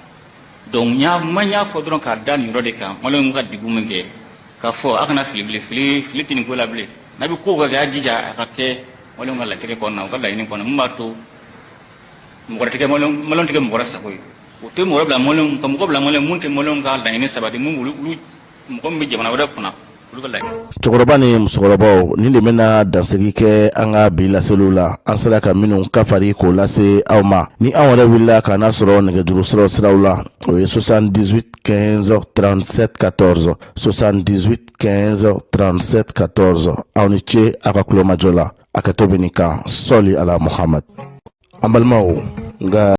Speaker 7: Donc n y'a ma n y'a fɔ dɔrɔn k'a da nin yɔrɔ de kan, maliyɛnw ka degun min kɛ k'a fɔ a kana fili bilen, fili fili tɛ nin ko la bilen. N'a bɛ ko o kɛ, a jija a ka kɛ maliyɛnw ka latigɛ kɔnɔna, u ka laɲini kɔnɔ, min b'a to mɔgɔ wɛrɛ tɛ kɛ maliyɛnw tɛ kɛ mɔgɔ wɛrɛ sago ye. U tɛ mɔgɔ bila maliyɛnw ka mɔgɔ bila maliyɛn mun tɛ maliyɛnw ka laɲini sabati, mun olu mɔgɔ min bɛ jamana wɛrɛ kunna, olu ka laɲini.
Speaker 1: Cɛkɔrɔba ni musokɔrɔbaw, nin de bɛna dansigi kɛ an ka bi laseliw la, an sera ka minnu kafari k'o lase aw ma. Ni anw yɛrɛ wulila ka n'a sɔrɔ nɛgɛjuru sɔrɔ siraw la, o ye 78 15 37 14, 78 15 37 14. Aw ni ce aw ka kulomajɔ la. A ka to bɛ nin kan, sɔli ala Muhamad. An balimaw, nka